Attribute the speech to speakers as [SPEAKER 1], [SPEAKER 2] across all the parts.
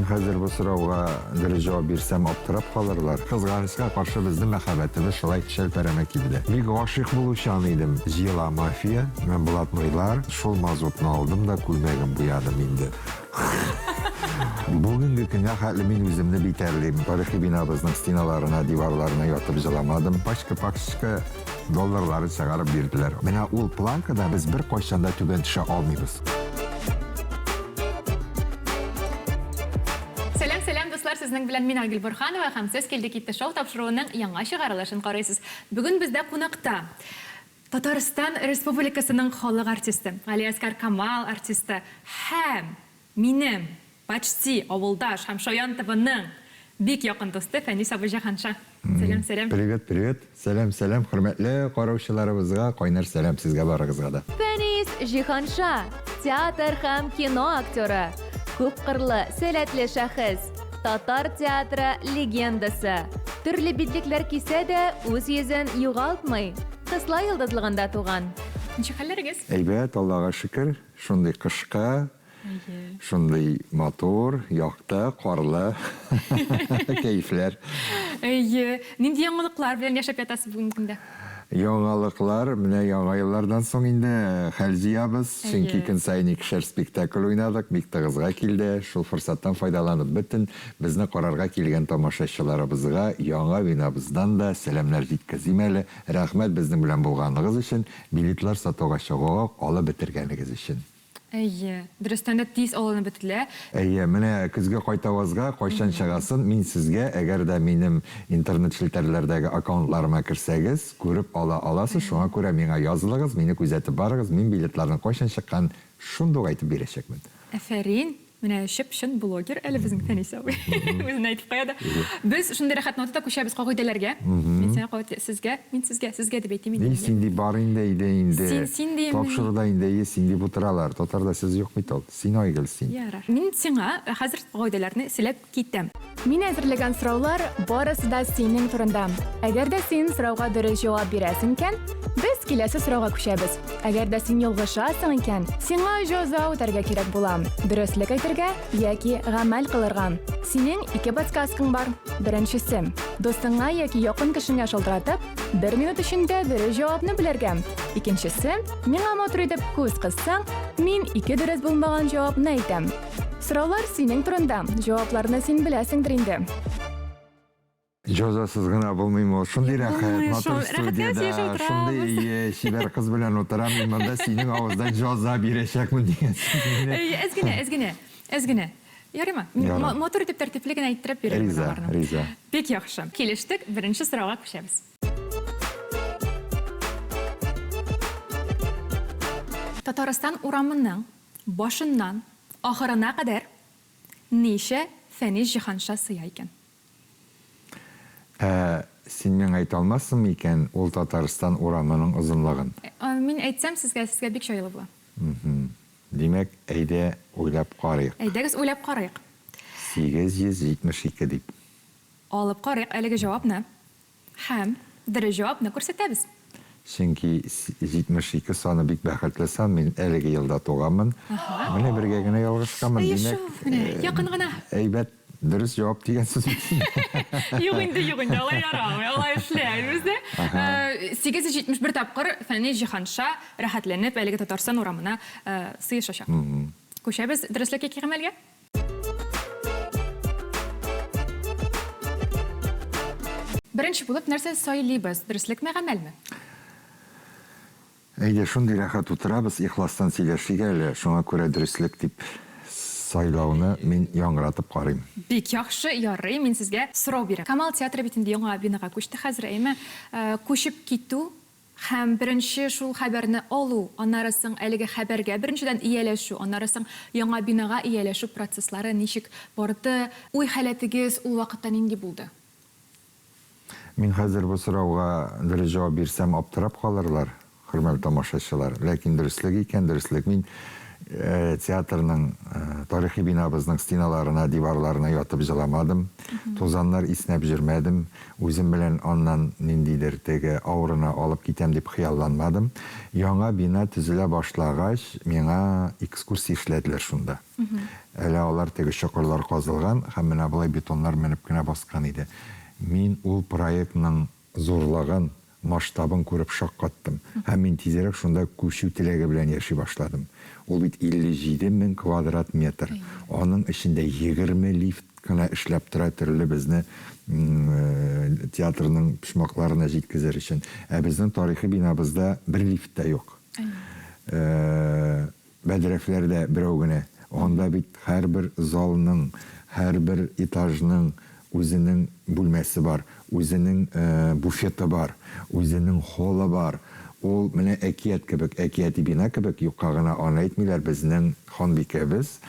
[SPEAKER 1] хәзер бу сорауга дөрес җавап бирсәм, аптырап калырлар. Кызганычка каршы, безнең мәхәббәтебез шулай чәлпәрәмә килде. Бик гашыйк булучан идем. Җыела мафия, менә блатнойлар. Шул мазутны алдым да күлмәген буядым инде. Бүгенге көнгә хәтле мин үземне битәрлим. Тарихи бинабызның стеналарына, диварларына ятып җыламадым. Пачка-пачка долларларын чыгарып бирделәр. Менә ул планкада без беркайчан да түбән төшә алмыйбыз.
[SPEAKER 2] Сәлам, сәлам, дуслар! Сезнең белән мин Айгөл Борһанова һәм сез Килде китте шоу тапшыруының яңа чыгарылышын карыйсыз. Бүген бездә кунакта Татарстан Республикасының халык артисты, Галиәсгар Камал артисты һәм минем почти авылдаш һәм Шаян ТВның бик якын дусты Фәнис абый Җиһанша. Сәлам, сәлам.
[SPEAKER 1] Привет, привет. Сәлам, сәлам, хөрмәтле караучыларыбызга кайнар сәлам сезгә барыгызга да.
[SPEAKER 3] Фәнис Җиһанша, театр һәм кино актеры, күпкырлы, сәләтле шәхес, татар театры легендасы. Төрле битлекләр кисә дә, үз йөзен югалтмый. Кысла йолдызлыгында туган.
[SPEAKER 2] Ничек хәлләрегез?
[SPEAKER 1] Әйбәт, Аллага шөкер. Шундый кышка Шундый матур, якты, карлы кәефләр.
[SPEAKER 2] Әйе. Нинди яңалыклар белән яшәп ятасыз бүгенге көндә?
[SPEAKER 1] Яңалыклар, менә яңа еллардан соң инде хәл җыябыз. Чөнки көн саен икешәр спектакль уйнадык, бик тыгызга килде. Шул форсаттан файдаланып, бөтен безне карарга килгән тамашачыларыбызга яңа бинабыздан да сәламнәр җиткезим әле. Рәхмәт безнең белән булганыгыз өчен, билетлар сатуга чыгуга ук алып бетергәнегез өчен.
[SPEAKER 2] Әйе, дөрестән дә тиз алынып бетелә.
[SPEAKER 1] Әйе, менә көзге кайтавазга кайчан чыгасын мин сезгә, әгәр дә минем интернет челтәрләрдәге аккаунтларыма керсәгез, күреп ала аласыз, шуңа күрә миңа язылыгыз, мине күзәтеп барыгыз, мин билетларның кайчан чыкканын шундук әйтеп бирәчәкмен.
[SPEAKER 2] Афәрин! Менә чып-чын блогер әле безнең Фәнис абый. Үзен әйтеп куя да. Без шундый рәхәт нотада күчәбез кагыйдәләргә. Мин сиңа кагыйдә, сезгә, мин сезгә, сезгә дип әйтим инде.
[SPEAKER 1] Ни син дип бар инде, әйдә инде.
[SPEAKER 2] Син, син дим.
[SPEAKER 1] Тапшыруда инде әйе, син дип утыралар. Татарда сүз юк бит ул. Син, Айгөл, син.
[SPEAKER 2] Ярар. Мин сиңа хәзер кагыйдәләрне сөйләп китәм.
[SPEAKER 4] Мин әзерләгән сораулар барысы да синең турында. Әгәр дә син сорауга дөрес җавап бирәсең икән, без киләсе сорауга күчәбез. Әгәр дә син ялгышасың икән, сиңа җәза үтәргә кирәк була. Дөреслек әйтергә яки гамәл кылырга. Синең ике подсказкаң бар. Беренчесе, дустыңа яки якын кешеңә шалтыратып, бер минут эчендә дөрес җавапны белергә. Икенчесе, миңа матур итеп күз кыссаң, мин ике дөрес булмаган җавапны әйтәм. Сораулар синең турында, җавапларны син беләсеңдер инде.
[SPEAKER 1] Җәзасыз гына булмыймы ул? Шундый рәхәт,
[SPEAKER 2] Булмый
[SPEAKER 1] матур
[SPEAKER 2] шул. Рәхәткә
[SPEAKER 1] студиядә,
[SPEAKER 2] сөйләшеп
[SPEAKER 1] шундый
[SPEAKER 2] утырабыз.
[SPEAKER 1] ие, чибәр кыз белән утырам, мин монда синең авыздан җәза бирәчәкмен дигән сүз мине.
[SPEAKER 2] Әйе, әз генә, әз генә, әз генә. Ярыймы?
[SPEAKER 1] Ярар.
[SPEAKER 2] Матур итеп, тәртипле генә әйттереп бирермен
[SPEAKER 1] Риза,
[SPEAKER 2] аларны.
[SPEAKER 1] риза.
[SPEAKER 2] Бик яхшы. Килештек, беренче сорауга күчәбез. Татарстан урамының Башыннан ахырына кадәр ничә Фәнис Җиһанша сыя икән?
[SPEAKER 1] Ә син миңа әйтә алмассыңмы икән ул Татарстан урамының озынлыгын?
[SPEAKER 2] Мин әйтсәм сезгә, сезгә бик җайлы була.
[SPEAKER 1] Димәк, әйдә уйлап карыйк.
[SPEAKER 2] Әйдәгез уйлап карыйк.
[SPEAKER 1] 872 дип.
[SPEAKER 2] Алып карыйк әлеге җавапны. Һәм дөрес җавапны күрсәтәбез.
[SPEAKER 1] Чөнки 72 саны бик бәхетле сан, мин әлеге елда туганмын. Менә бергә генә ялгышканмын,
[SPEAKER 2] Әйе
[SPEAKER 1] димәк,
[SPEAKER 2] шул, менә, якын гына.
[SPEAKER 1] әйбәт, дөрес җавап дигән сүз бит инде.
[SPEAKER 2] Юк инде, юк инде, алай ярамый, алай эшләмибез дә. 871 тапкыр Фәнис Җиһанша рәхәтләнеп әлеге Татарстан урамына сыешачак. Күчәбез дөреслек яки гамәлгә. Беренче булып нәрсә сайлыйбыз, дөреслекме, гамәлме?
[SPEAKER 1] Әйдә, шундый рәхәт утырабыз, ихластан сөйләшик әле, шуңа күрә дөреслек дип сайлауны мин яңгыратып карыйм.
[SPEAKER 2] Бик яхшы, ярый, мин сезгә сорау бирәм. Камал театры бит инде яңа бинага күчте хәзер, әйеме? Күчеп китү Һәм беренче шул хәбәрне алу, аннары соң әлеге хәбәргә беренчедән ияләшү, аннары соң яңа бинага ияләшү процесслары ничек барды, уй-халәтегез ул вакытта нинди булды?
[SPEAKER 1] Мин хәзер бу сорауга дөрес җавап бирсәм, аптырап калырлар, хөрмәтле тамашачылар. Ләкин дөреслек икән, дөреслек. Мин театрның, тарихи бинабызның стеналарына, диварларына ятып җыламадым, тузаннар иснәп җөрмәдем, үзем белән аннан ниндидер теге аураны алып китәм дип хыялланмадым. Яңа бина төзелә башлагач, миңа экскурсия эшләделәр шунда. Әле алар теге чокырлар казылган һәм менә болай бетоннар менеп кенә баскан иде. Мин ул проектның зурлыгын, масштабын күреп шаккаттым һәм мин тизрәк шунда күчү теләге белән яши башладым. Ул бит 57 мең квадрат метр. Аның эчендә 20 лифт кына эшләп тора төрле безне театрның почмакларына җиткезер өчен. Ә безнең тарихи бинабызда бер лифт та юк. Бәдрәфләрдә берәү генә. Анда бит һәрбер залның, һәрбер этажның үзенең бүлмәсе бар, үзенең буфеты бар, үзенең холлы бар. Ул менә әкият кебек, әкияти бина кебек, юкка гына аны әйтмиләр, безнең ханбикәбез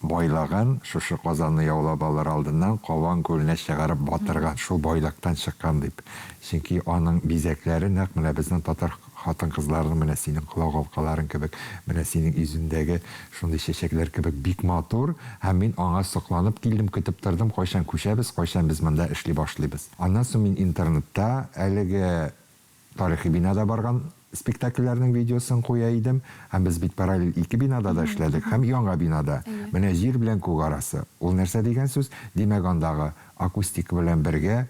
[SPEAKER 1] Байлыгын шушы Казанны яулап алыр алдыннан Кабан күленә чыгарып батырган, шул байлыктан чыккан дип. Чөнки аның бизәкләре нәкъ менә безнең татар хатын-кызларының менә синең колак алкаларың кебек, менә синең йөзендәге шундый чәчәкләр кебек бик матур һәм мин аңа сокланып килдем, көтеп тордым, кайчан күчәбез, кайчан без монда эшли башлыйбыз. Аннан соң мин интернетта әлеге Тарихи бинада барган спектакльләрнең видеосын куя идем. Һәм без бит параллель ике бинада да эшләдек һәм яңа бинада. Менә җир белән күк арасы. Ул нәрсә дигән сүз? Димәк, андагы акустика белән бергә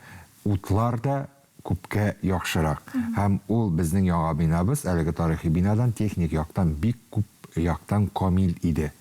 [SPEAKER 1] утлар да күпкә яхшырак. Һәм ул безнең яңа бинабыз әлеге тарихи бинадан техник яктан бик күп яктан камил иде.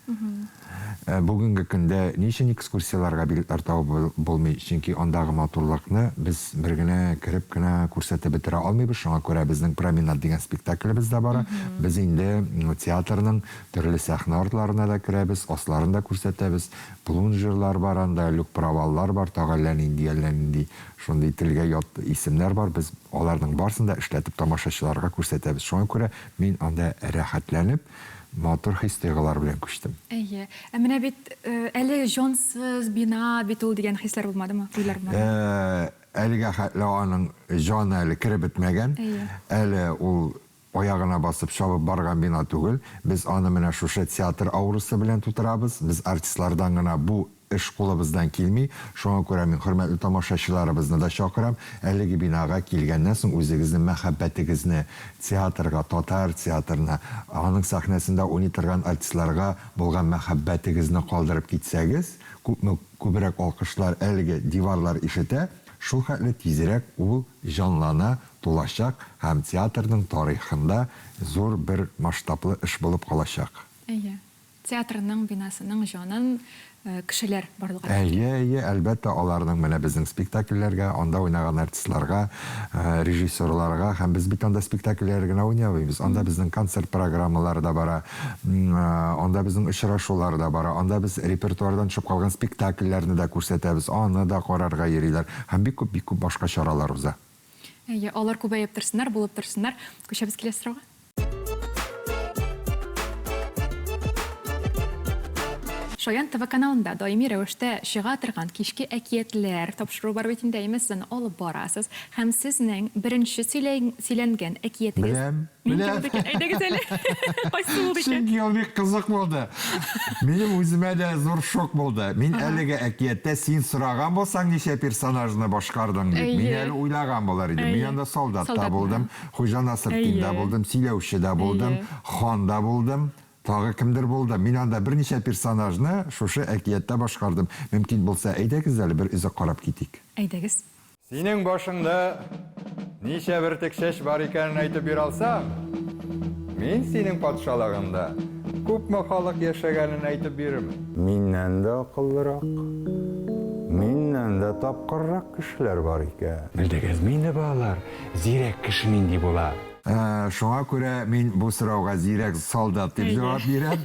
[SPEAKER 1] Бүгенге көндә ни өчен экскурсияләргә билетлар табып булмый? Чөнки андагы матурлыкны без бер генә кереп кенә күрсәтеп бетерә алмыйбыз. Шуңа күрә безнең Променад дигән спектаклебез дә бара. Без инде театрның төрле сәхнә артларына да керәбез, асларын да күрсәтәбез. Плунжерлар бар анда, люк-проваллар бар, тагы әллә нинди, әллә нинди шундый телгә ят исемнәр бар. Без аларның барысын да эшләтеп тамашачыларга күрсәтәбез. Шуңа күрә мин анда рәхәтләнеп, Матур хис-тойгылар белән күчтем.
[SPEAKER 2] Әйе. Ә менә бит әле җансыз бина бит ул дигән хисләр булмадымы, уйлар булмадымы?
[SPEAKER 1] Әлегә хәтле аның җаны әле кереп бетмәгән.
[SPEAKER 2] Әйе.
[SPEAKER 1] Әле ул аягына басып чабып барган бина түгел. Без аны менә шушы театр аурасы белән тутырабыз. Без артистлардан гына бу Эш кулыбыздан килми, шуңа күрә мин хөрмәтле тамашачыларыбызны да чакырам, әлеге бинага килгәннән соң үзегезнең мәхәббәтегезне театрга, татар театрына, аның сәхнәсендә уйный торган артистларга булган мәхәббәтегезне калдырып китсәгез, күпме күбрәк алкышлар әлеге диварлар ишетә, шул хәтле тизрәк ул җанлана, тулачак һәм театрның тарихында зур бер масштаблы эш булып калачак.
[SPEAKER 2] Әйе. Театрның бинасының җанын кешеләр барлыкка китерә.
[SPEAKER 1] Әйе, әйе, әлбәттә, аларның менә безнең спектакльләргә, анда уйнаган артистларга, режиссерларга һәм без бит анда спектакльләр генә уйнамыйбыз, анда безнең концерт программалары да бара, анда безнең очрашулар да бара, анда без репертуардан төшеп калган спектакльләрне дә күрсәтәбез, аны да карарга йөриләр һәм бик күп, бик күп башка чаралар уза.
[SPEAKER 2] Әйе, алар күбәеп торсыннар, булып торсыннар. Күчәбез киләсе сорауга. Шаян ТВ каналында даими рәвештә чыга торган Кичке әкиятләр тапшыруы бар бит инде, әйеме, сез аны алып барасыз. Һәм сезнең беренче сөйләнгән әкиятегез
[SPEAKER 1] Беләм,
[SPEAKER 2] нинди
[SPEAKER 1] беләм.
[SPEAKER 2] булды икән? Әйдәгез әле, кайсы булды икән?
[SPEAKER 1] Чөнки ул бик кызык булды. Минем үземә дә зур шок булды. Мин әлеге әкияттә син сораган булсаң, ничә персонажны башкардың дип, мин әле уйлаган булыр идем. Мин анда солдат та булдым, Хуҗа Насретдин дә булдым, сөйләүче дә булдым, хан да булдым, тагы кемдер булды. Мин анда берничә персонажны шушы әкияттә башкардым. Мөмкин булса, әйдәгез әле бер өзек карап китик.
[SPEAKER 2] Әйдәгез.
[SPEAKER 1] Синең башыңда ничә бөртек чәч бар икәнен әйтеп бирә алсаң, мин синең патшалыгыңда күпме халык яшәгәнен әйтеп бирермен. Миннән дә акыллырак, миннән дә тапкыррак кешеләр бар икән. Белдегезме инде, балалар, Зирәк кеше нинди була? Шуңа күрә мин бу сорауга зирәк солдат дип җавап бирәм.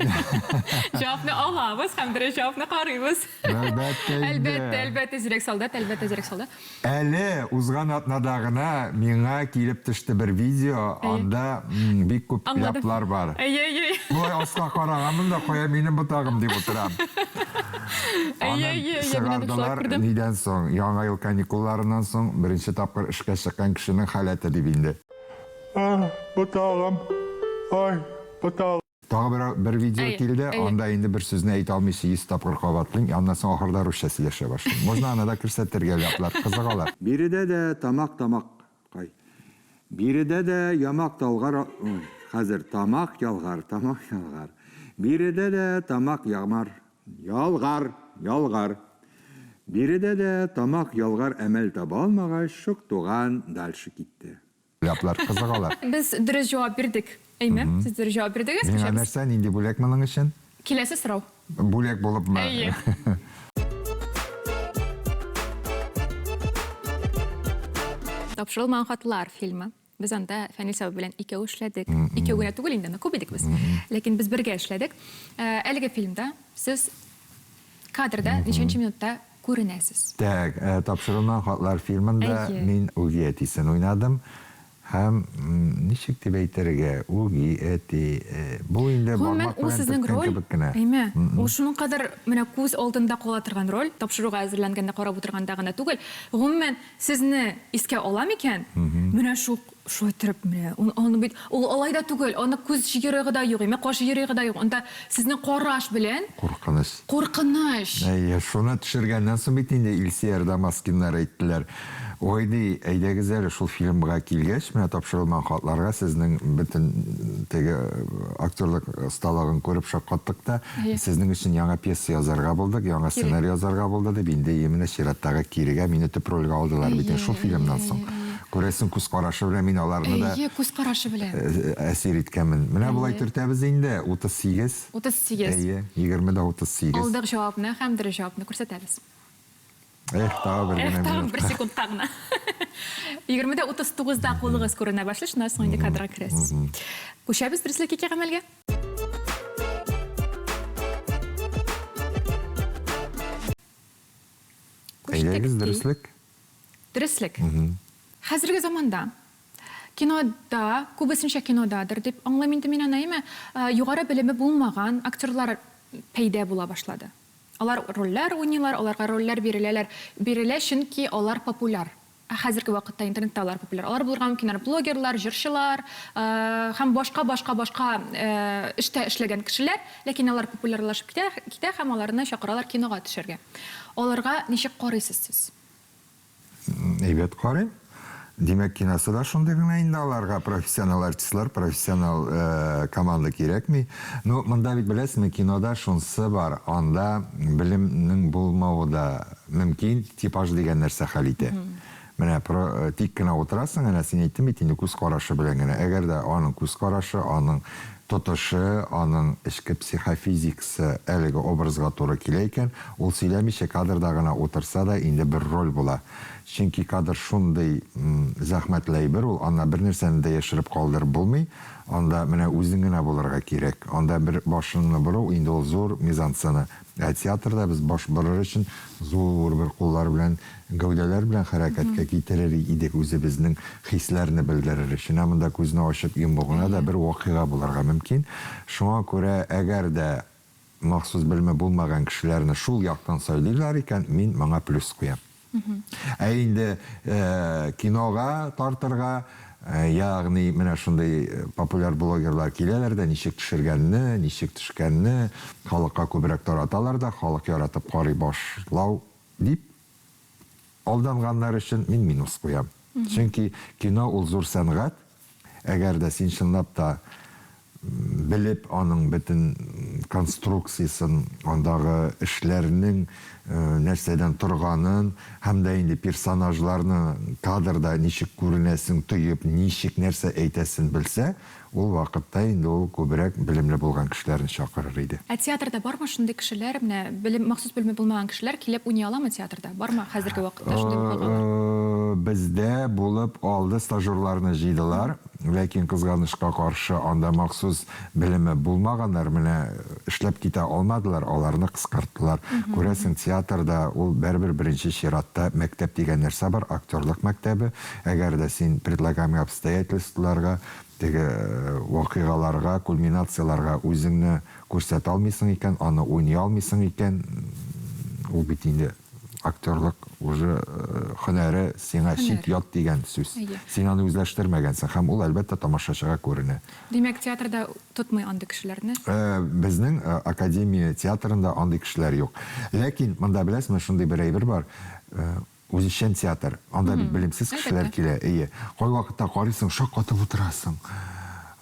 [SPEAKER 2] Җавапны алабыз һәм дөрес җавапны карыйбыз.
[SPEAKER 1] Әлбәттә инде.
[SPEAKER 2] Әлбәттә, әлбәттә, зирәк солдат, әлбәттә, зирәк солдат.
[SPEAKER 1] Әле узган атнада гына миңа килеп төште бер видео, анда бик күп ляплар бар.
[SPEAKER 2] Әйе, әйе.
[SPEAKER 1] Болай аска караганмын да, кая минем ботагым дип утырам.
[SPEAKER 2] Әйе, әйе, әйе, мин аны шулай
[SPEAKER 1] Чыгардылар
[SPEAKER 2] күрдем.
[SPEAKER 1] нидән соң? Яңа ел каникулларыннан соң беренче тапкыр эшкә чыккан кешенең халәте дип инде.
[SPEAKER 5] Ботагым, ай, ботагым.
[SPEAKER 1] Тагы бер, бер видео
[SPEAKER 2] Әйе,
[SPEAKER 1] килде,
[SPEAKER 2] әйе.
[SPEAKER 1] анда инде бер сүзне әйтә алмыйча 100 тапкыр кабатлыйм, аннан соң ахырда русча сөйләшә башлыйм. Можно аны да күрсәтергә, ляплар, кызыгалар. Биредә дә тамак тамак кай. Биредә дә ямак талгар, ой, хәзер тамак ялгар, тамак ялгар. Биредә дә тамак ямар, ялгар, ялгар. Биредә дә тамак ялгар әмәл таба алмагач, Шоктуган дальше китте. Ляплар, кызыгалар.
[SPEAKER 2] Без дөрес җавап бирдек. Әйме? Сез дөрес җавап бирдегез.
[SPEAKER 1] Миңа
[SPEAKER 2] Күчәбез.
[SPEAKER 1] нәрсә, нинди бүләк моның өчен?
[SPEAKER 2] Киләсе сорау.
[SPEAKER 1] Бүләк булыпмы?
[SPEAKER 2] Әйе. Тапшырылмаган хатлар фильмы. Без анда Фәнил абый белән икәү эшләдек. Икәү генә түгел инде, анда күп идек без. Ләкин без бергә эшләдек. Э, әлеге фильмда сез кадрда ничәнче минутта күренәсез?
[SPEAKER 1] Так, э, Тапшырылмаган хатлар фильмында
[SPEAKER 2] Әйе.
[SPEAKER 1] мин үги әтисен уйнадым. Һәм ничек дип әйтергә, үги әти, э, бу инде
[SPEAKER 2] Гомумән,
[SPEAKER 1] бармак
[SPEAKER 2] ул
[SPEAKER 1] белән
[SPEAKER 2] сезнең
[SPEAKER 1] төрткән
[SPEAKER 2] роль,
[SPEAKER 1] кебек кенә.
[SPEAKER 2] әйме, ул шуның кадәр менә күз алдында кала торган роль, тапшыруга әзерләнгәндә карап утырганда гына түгел, гомумән, сезне искә алам икән, менә шул шулай иттереп, менә, аны бит, ул алай да түгел, аны күз җыерыгы да юк, әйме, каш җыерыгы да юк, анда сезнең караш белән
[SPEAKER 1] Куркыныч.
[SPEAKER 2] Куркыныч!
[SPEAKER 1] Әйе, шуны төшергәннән соң бит инде Илсөяр Дамаскиннар әйттеләр. Ой, ди, әйдәгез әле шул фильмга килгәч, менә тапшырылмаган хатларга сезнең бөтен теге актерлык осталыгын күреп шаккаттык та, сезнең өчен яңа пьеса язарга булдык, яңа сценарий язарга булды дип, инде менә чираттагы кирегә мине төп рольгә алдылар бит инде шул фильмнан соң. Күрәсең, күз карашы белән мин аларны да
[SPEAKER 2] Әйе, күз карашы белән.
[SPEAKER 1] әсир иткәнмен. Менә болай төртәбез инде, 38.
[SPEAKER 2] 38.
[SPEAKER 1] Әйе, 20 дә 38.
[SPEAKER 2] Алдык җавапны һәм дөрес җавапны күрсәтәбез.
[SPEAKER 1] Эх, тагы бер
[SPEAKER 2] Эх,
[SPEAKER 1] генә
[SPEAKER 2] тагын
[SPEAKER 1] минут.
[SPEAKER 2] бер секундка гына. 20 дә 39-да кулыгыз күренә башлый, шуннан соң инде кадрга керәсез. Күчәбез дөреслек яки гамәлгә. Күчтек
[SPEAKER 1] Әйдәгез,
[SPEAKER 2] ди.
[SPEAKER 1] дөреслек.
[SPEAKER 2] Дөреслек. Хәзерге заманда кинода, күбесенчә кинодадыр дип аңлыйм инде мин аны, әйме, югары белеме булмаган актерлар пәйда була башлады. Алар рольләр уйныйлар, аларга рольләр биреләләр, бирелә, чөнки алар популяр. Ә хәзерге вакытта интернетта алар популяр. Алар булырга мөмкиннәр блогерлар, җырчылар, һәм башка, башка, башка эштә эшләгән кешеләр, ләкин алар популярлашып китә, китә һәм аларны чакыралар кинога төшәргә. Аларга ничек карыйсыз сез?
[SPEAKER 1] Әйбәт карыйм. Димәк, киносы да шундый гына инде аларга профессионал артистлар, профессионал э, команда кирәкми. Ну, монда бит беләсезме, кинода шунсы бар, анда белемнең булмавы да мөмкин, типаж дигән нәрсә хәл итә. Менә про, э, тик кенә утырасың, әнә син әйттең бит инде күз карашы белән генә. Әгәр дә аның күз карашы, аның тотышы, аның эчке психофизикасы әлеге образга туры килә икән, ул сөйләмичә кадрда гына утырса да инде бер роль була. Чөнки кадр шундый зәхмәтле әйбер ул, анда бернәрсәне дә яшереп калдырып булмый, анда менә үзең генә булырга кирәк. Анда бер башыңны бору, инде ул зур мизансцена. Ә театрда без баш борыр өчен зур бер куллар белән, гәүдәләр белән хәрәкәткә китерер идек үзебезнең хисләрне белдерер өчен. Ә монда күзне ачып йому гына да бер вакыйга булырга мөмкин. Шуңа күрә, әгәр дә махсус белеме булмаган кешеләрне шул яктан сайлыйлар икән, мин моңа плюс куям. Ә инде кинога тартырга, ягъни менә шундый популяр блогерлар киләләр дә, ничек төшергәнне, ничек төшкәнне халыкка күбрәк тараталар да, халык яратып карый башлау дип алданганнар өчен мин минус куям. Чөнки кино ул зур сәнгать, әгәр дә син чынлап та белеп аның бөтен конструкциясен, андагы эшләрнең нәрсәдән торганын һәм дә инде персонажларны кадрда ничек күренәсен тоеп, ничек нәрсә әйтәсен белсә, ул вакытта инде ул күбрәк белемле булган кешеләрне чакырыр иде.
[SPEAKER 2] Ә театрда бармы шундый кешеләр, менә белем, махсус белеме булмаган кешеләр килеп уйный аламы театрда? Бармы хәзерге вакытта шундый вакыйгалар?
[SPEAKER 1] Бездә булып алды, стажерларны җыйдылар. Ләкин, кызганычка каршы, анда махсус белеме булмаганнар менә эшләп китә алмадылар, аларны кыскарттылар. Күрәсең, театрда ул бәребер беренче чиратта мәктәп дигән нәрсә бар, актерлык мәктәбе. Әгәр дә син предлагаемый обстоятельстволарга, теге вакыйгаларга, кульминацияләргә үзеңне күрсәтә алмыйсың икән, аны уйный алмыйсың икән, ул бит инде. актерлык уже һөнәре сиңа чит ят дигән сүз. Син аны үзләштермәгәнсең һәм ул, әлбәттә, тамашачыга күренә.
[SPEAKER 2] Димәк, театрда тотмый андый кешеләрне?
[SPEAKER 1] Безнең академия театрында андый кешеләр юк. Ләкин монда, беләсезме, шундый бер әйбер бар, үзешчән театр. Анда бит белемсез кешеләр килә. Әйе. Кайвакытта карыйсың, шаккатып утырасың.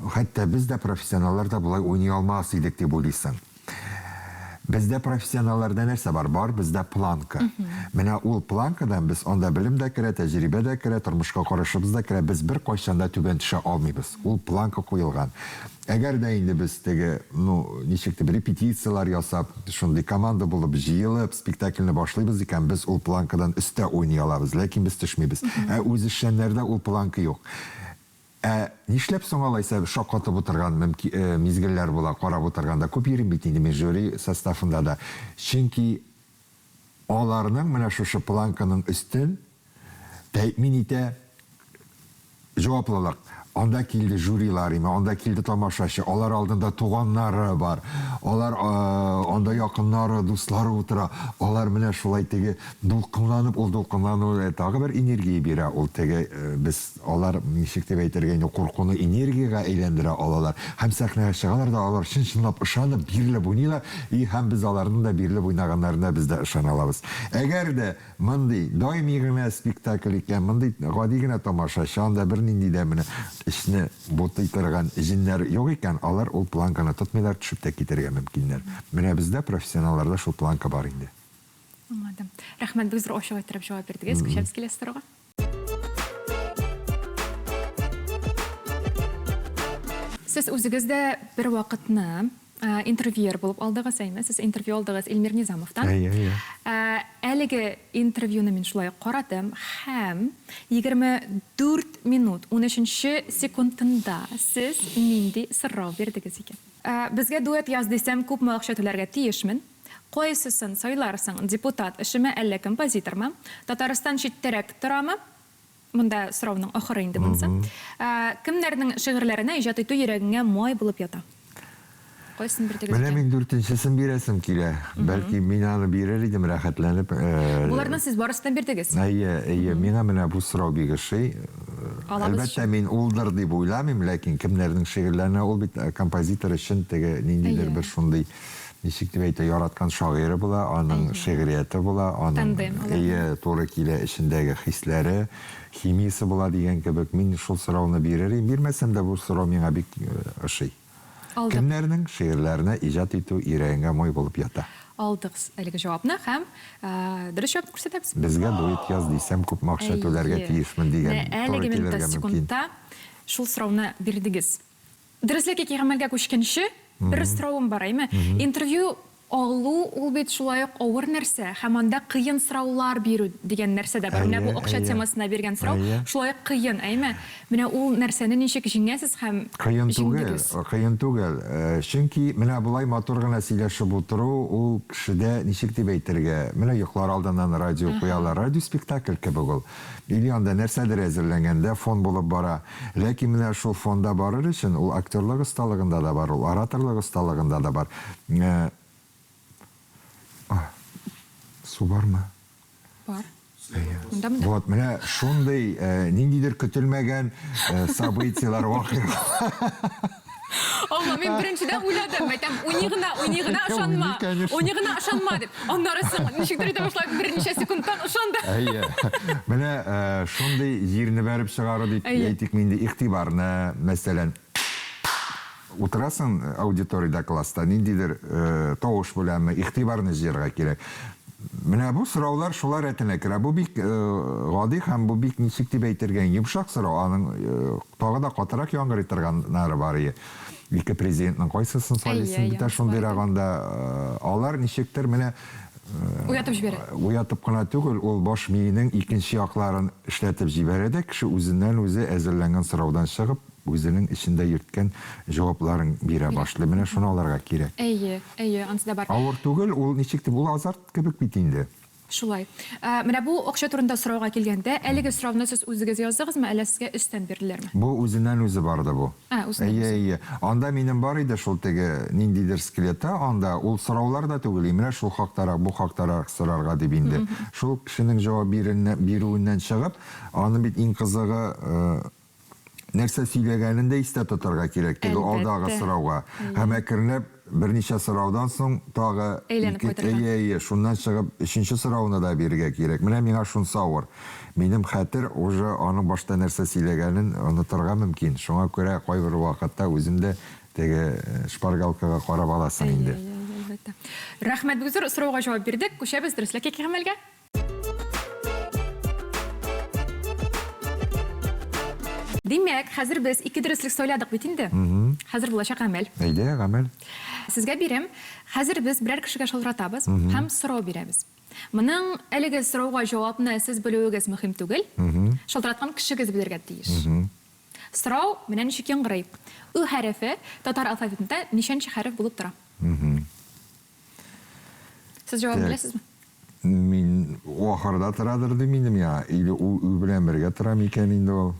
[SPEAKER 1] Хәтта без дә, профессионаллар да болай уйный алмас идек дип уйлыйсың. Бездә профессионалларда нәрсә бар? Бар бездә планка. Менә ул планкадан без анда белем дә керә, тәҗрибә дә керә, тормышка карашыбыз да керә, без беркайчан да түбән төшә алмыйбыз. Ул планка куелган. Әгәр дә инде без теге, ну, ничек дип, репетицияләр ясап, шундый команда булып җыелып, спектакльне башлыйбыз икән, без ул планкадан өстә уйный алабыз, ләкин без төшмибез. Ә үзешчәннәрдә ул планка юк. Ә нишләп соң алайса шаккатып утырган мөмкин мизгелләр була, карап утырганда? Күп йөрим бит инде мин жюри составында да. Чөнки аларның менә шушы планканың өстен тәэмин итә җаваплылык. Анда килде жюрилар име, анда килде тамашачы, алар алдында туганнары бар, алар анда якыннары, дуслары утыра. Алар менә шулай теге дулкынланып, ул дулкынлану тагы бер энергия бирә, ул теге без Алар, ничек дип әйтергә инде, куркуны энергиягә әйләндерә алалар. Һәм сәхнәгә чыгалар да, алар чын-чынлап ышанып, бирелеп уйныйлар, и һәм без аларның да бирелеп уйнаганнарына без дә ышана алабыз. Әгәр дә мондый даими генә спектакль икән, мондый гади генә тамашачы, анда бернинди дә менә эчне бутый торган җеннәр юк икән, алар ул планканы тотмыйлар, төшеп тә китәргә мөмкиннәр. Менә бездә, профессионалларда шул планка бар инде.
[SPEAKER 2] Аңладым. Рәхмәт, бик зур ачык иттереп җавап бирдегез. Күчәбез киләсе сорауга. Сез үзегез дә бер вакытны интервьюер булып алдыгыз, әйме? Сез интервью алдыгыз Илмир Низамовтан.
[SPEAKER 1] Әйе, әйе.
[SPEAKER 2] Әлеге интервьюны мин шулай ук карадым һәм 24 минут 13 нче секундында сез нинди сорау бирдегез икән? Безгә дуэт яз дисәм, күпме акча түләргә тиешмен? Кайсысын сайларсың, депутат эшеме, әллә композитормы? Татарстан читтәрәк торамы? Монда сорауның ахыры инде монысы. Кемнәрнең шигырьләренә иҗат итү йөрәгеңә май булып ята? Кайсысын бирдегез
[SPEAKER 1] Менә
[SPEAKER 2] икән?
[SPEAKER 1] мин дүртенчесен бирәсем килә. Бәлки, мин аны бирер идем рәхәтләнеп.
[SPEAKER 2] Боларның сез барысын да бирдегез.
[SPEAKER 1] Әйе, әйе, миңа менә бу сорау бик ошый.
[SPEAKER 2] Алабыз
[SPEAKER 1] Әлбәттә, мин улдыр дип уйламыйм, ләкин кемнәрнең шигырьләренә ул бит композитор өчен теге ниндидер бер шундый Ничек дип әйтә, яраткан шагыйре була, аның шигърияте була, аның, әйе, туры килә эчендәге хисләре, химиясе була дигән кебек. Мин шул сорауны бирер идем. Бирмәсәм дә, бу сорау миңа бик ошый.
[SPEAKER 2] Алдык.
[SPEAKER 1] Кемнәрнең шигырьләренә иҗат итү йөрәгеңә май булып ята?
[SPEAKER 2] Алдык әлеге җавапны һәм дөрес җавапны күрсәтәбез.
[SPEAKER 1] Безгә дуэт яз дисәм, күпме акча түләргә тиешмен дигән
[SPEAKER 2] туры
[SPEAKER 1] килергә мөмкин.
[SPEAKER 2] Әлеге минутта, секундта шул сорауны бирдегез. Дөреслек яки гамәлгә күчкәнче, бер соравым бар, әйме? Интервью алу ул бит шулай ук авыр нәрсә һәм анда кыен сораулар бирү дигән нәрсә дә бар. Менә бу акча темасына биргән сорау шулай ук кыен, әйме? Менә ул нәрсәне ничек җиңәсез һәм
[SPEAKER 1] Кыен түгел, кыен түгел. Чөнки менә болай матур гына сөйләшеп утыру ул кешедә ничек дип әйтергә, менә йоклар алдыннан радио куялар, радиоспектакль кебек ул. Или анда нәрсәдер әзерләнгәндә фон булып бара. Ләкин менә шул фонда барыр өчен, ул актерлык осталыгында да бар, ул ораторлык осталыгында да бар. Су бармы?
[SPEAKER 2] Бар. Монда, монда.
[SPEAKER 1] Вот, менә шундый ниндидер көтелмәгән событиеләр, вакыйгалар.
[SPEAKER 2] Алла, мин беренчедән уйладым, әйтәм, уйный гына, уйный гына ышанма, уйный гына ышанма дип. Аннары соң ничектер итеп шулай берничә секундтан ышанды.
[SPEAKER 1] Әйе. Менә шундый җирне бәреп чыгару дип әйтик инде, игътибарны, мәсәлән, утырасың аудиториядә, класста, ниндидер тавыш беләнме, игътибарны җыярга кирәк. Менә бу сораулар шулар рәтенә керә. Бу бик гади һәм бу бик ничек дип әйтергә, йомшак сорау. Аның тагы да катырак яңгырый торганнары бар ие. Ике президентның кайсысын сайлыйсың бит шундыйрак анда. Алар ничектер менә
[SPEAKER 2] Уятып җибәрә.
[SPEAKER 1] Уятып кына түгел, ул баш миенең икенче якларын эшләтеп җибәрә дә, кеше үзеннән-үзе әзерләнгән сораудан чыгып, үзенең эчендә йөрткән җавапларын бирә башлый. Менә шуны алырга кирәк.
[SPEAKER 2] Әйе, әйе, анысы да бар.
[SPEAKER 1] Авыр түгел, ул ничек дип, ул азарт кебек бит инде.
[SPEAKER 2] Шулай. Менә бу акча турында сорауга килгәндә, әлеге сорауны сез үзегез яздыгызмы, әллә сезгә өстән бирделәрме?
[SPEAKER 1] Бу үзеннән-үзе барды бу.
[SPEAKER 2] Ә, үзеннән-үзе.
[SPEAKER 1] Әйе, әйе. Анда минем бар иде шул теге ниндидер скелеты анда, ул сораулар да түгел, и менә шул хактарак, бу хактарак сорарга дип инде. Шул кешенең җавап бирүеннән чыгып, аны бит иң кызыгы, Нәрсә сөйләгәнен дә истә тотарга кирәк теге алдагы сорауга. Һәм әкренләп берничә сораудан соң тагы
[SPEAKER 2] Әйләнеп кайтырга.
[SPEAKER 1] Әйе, әйе, шуннан чыгып өченче сорауны да бирергә кирәк. Менә миңа шунсы авыр. Минем хәтер уже аның башта нәрсә сөйләгәнен онытырга мөмкин. Шуңа күрә кайбер вакытта үзем дә теге шпаргалкага карап аласың инде.
[SPEAKER 2] Әйе, әйе, әлбәттә. Рәхмәт бик зур, сорауга җавап бирдек. Күчәбез дөреслек яки гамәлгә. Димәк, хәзер без ике дөреслек сайладык бит инде. Хәзер булачак гамәл.
[SPEAKER 1] Әйдә, гамәл.
[SPEAKER 2] Сезгә бирем. Хәзер без берәр кешегә шалтыратабыз һәм сорау бирәбез. Моның әлеге сорауга җавапны сез белүегез мөһим түгел. Шалтыраткан кешегез белергә тиеш. Сорау менә ничек яңгырый. Ө хәрефе татар алфавитында ничәнче хәреф булып тора? Сез җавабын беләсезме?
[SPEAKER 1] Мин ахырда торадыр дим инде миңа. Или ул ү белән бергә тора микән инде ул?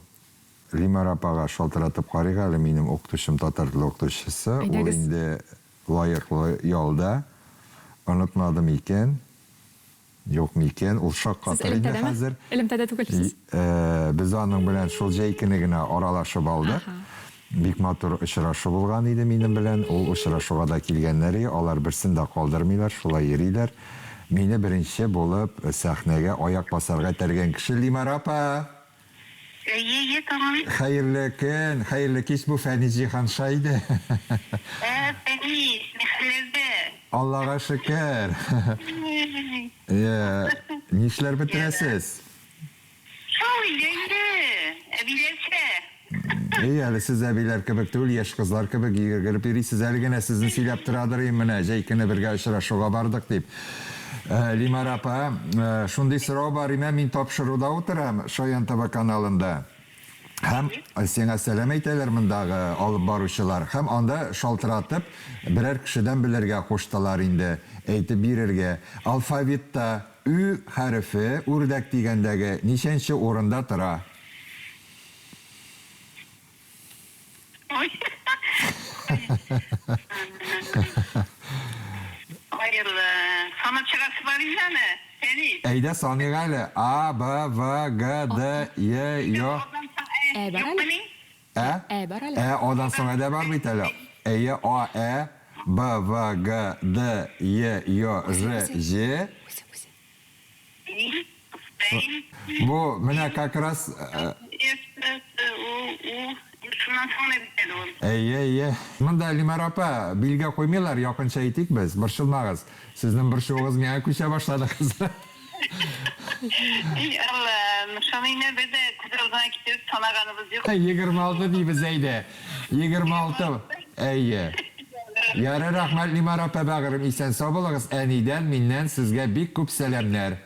[SPEAKER 1] Лимар апага шалтыратып карыйк әле, минем укытучым, татар теле укытучысы. Ул инде лаеклы ялда. Онытмады микән? Юк микән? Ул шаккатыр инде хәзер.
[SPEAKER 2] Элемтәдә түгелсез.
[SPEAKER 1] Без аның белән шул җәй көне генә аралашып алдык. Бик матур очрашу булган иде минем белән. Ул очрашуга да килгәннәр и, алар берсен дә калдырмыйлар, шулай йөриләр. Мине беренче булып сәхнәгә аяк басарга этәргән кеше Лимара апа!
[SPEAKER 5] Әйе, әйе, тыңлыйм.
[SPEAKER 1] Хәерле көн, хәерле кич, бу Фәнис Җиһанша иде.
[SPEAKER 5] Ә, Фәнис, ни хәлләрдә?
[SPEAKER 1] Аллага шөкер. Йә, нишләр бетерәсез?
[SPEAKER 5] Шул инде, инде, әбиләрчә.
[SPEAKER 1] Әй, әле сез әбиләр кебек түгел, яшь кызлар кебек йөгереп йөрисез. Әле генә сезне сөйләп торадыр идем, менә җәй көне бергә очрашуга бардык дип. Лимар апа, шундый сорау бар име, мин тапшыруда утырам, Шаян ТВ каналында. Һәм сиңа сәлам әйтәләр мондагы алып баручылар. Һәм анда шалтыратып, берәр кешедән белергә куштылар инде, әйтеп бирергә. Алфавитта Ө хәрефе, үрдәк дигәндәге, ничәнче урында тора?
[SPEAKER 5] Ой. Хәерле. Санап чыгасы бар иде аны, Фәнис.
[SPEAKER 1] Әйдә саныйк әле. А, Б, В, Г, Д, Е, Ё.
[SPEAKER 2] Ә бар әле.
[SPEAKER 1] Ә?
[SPEAKER 2] Ә бар әле.
[SPEAKER 1] Ә, Адан соң Ә дә бар бит әле. Әйе, А, Ә, Б, В, Г, Д, Е, Ё, Ж, Җ.
[SPEAKER 2] Үзе, үзе.
[SPEAKER 1] Бу менә как раз.
[SPEAKER 5] С, Т, У, У, шуннан соң гына бит әле ул.
[SPEAKER 1] Әйе, әйе. Монда, Лимар апа, билге куймыйлар, якынча әйтик без, борчылмагыз. Сезнең борчуыгыз миңа күчә башлады, кызым.
[SPEAKER 5] И Аллам, шуны инде без дә күз алдына китереп санаганыбыз юк.
[SPEAKER 1] 26 дибез, әйдә. 26. Әйе. Ярый, рәхмәт, Лимар апа, бәгырем, исән-сау булыгыз. Әнидән, миннән сезгә бик күп сәламнәр.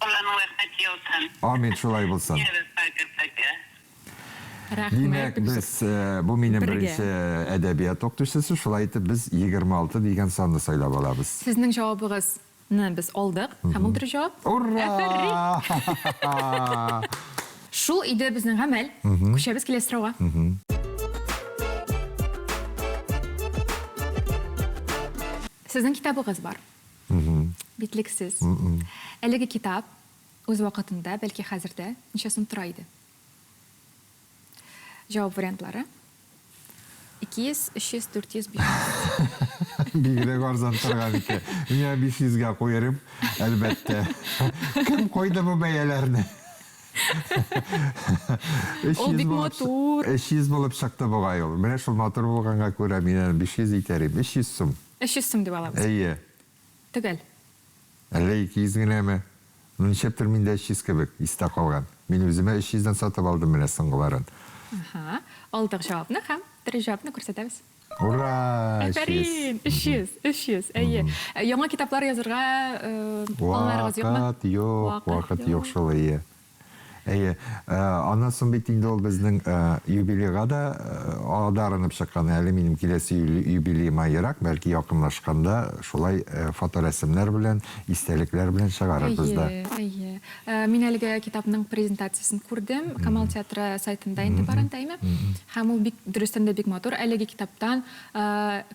[SPEAKER 5] Алланың рәхмәте яусын.
[SPEAKER 1] Амин, шулай булсын.
[SPEAKER 5] Ярый, пока, пока.
[SPEAKER 2] Рәхмәт,
[SPEAKER 1] Димәк,
[SPEAKER 2] бик зур.
[SPEAKER 1] без, бу минем
[SPEAKER 2] Бергә.
[SPEAKER 1] беренче әдәбият укытучысы, шулай итеп без 26 дигән санны сайлап алабыз.
[SPEAKER 2] Сезнең җавабыгызны без алдык, һәм ул дөрес җавап.
[SPEAKER 1] Ура!
[SPEAKER 2] Афәрин! Шул иде безнең гамәл. Күчәбез киләсе сорауга. Сезнең китабыгыз бар. Битлексез. Әлеге китап үз вакытында, бәлки хәзер дә, ничә сум тора иде? Җавап вариантлары, 200, 300, 400, 500.
[SPEAKER 1] Бигрәк арзан торган икән. Миңа 500 гә куерым, әлбәттә. Кем куйды бу бәяләрне?
[SPEAKER 2] Ул бик матур.
[SPEAKER 1] 300 булып чыкты бугай ул. Менә шул матур булганга күрә мин аны 500 итәр идем. 300 сум.
[SPEAKER 2] 300 сум дип алабыз.
[SPEAKER 1] Әйе.
[SPEAKER 2] Төгәл.
[SPEAKER 1] Әллә 200 генәме? Ну, нишләптер миндә 300 кебек истә калган. Мин үземә 300 дән сатып алдым менә соңгыларын.
[SPEAKER 2] Аһа. Алдык җавапны һәм дөрес җавапны күрсәтәбез.
[SPEAKER 1] Ура! 300.
[SPEAKER 2] Афәрин! 300, 300, әйе. Яңа китаплар язырга планнарыгыз юкмы?
[SPEAKER 1] Вакыт юк, вакыт юк шул, әйе. Әйе. Аннан соң бит инде ул безнең юбилейга да адарынып чыккан. Әле минем киләсе юбилеема ерак, бәлки якынлашканда шулай фоторәсемнәр белән, истәлекләр белән чыгарырбыз да.
[SPEAKER 2] Әйе, әйе. Мин әлеге китапның презентациясен күрдем. Камал театры сайтында инде бар анда, әйме? Һәм ул бик, дөрестән дә бик матур. Әлеге китаптан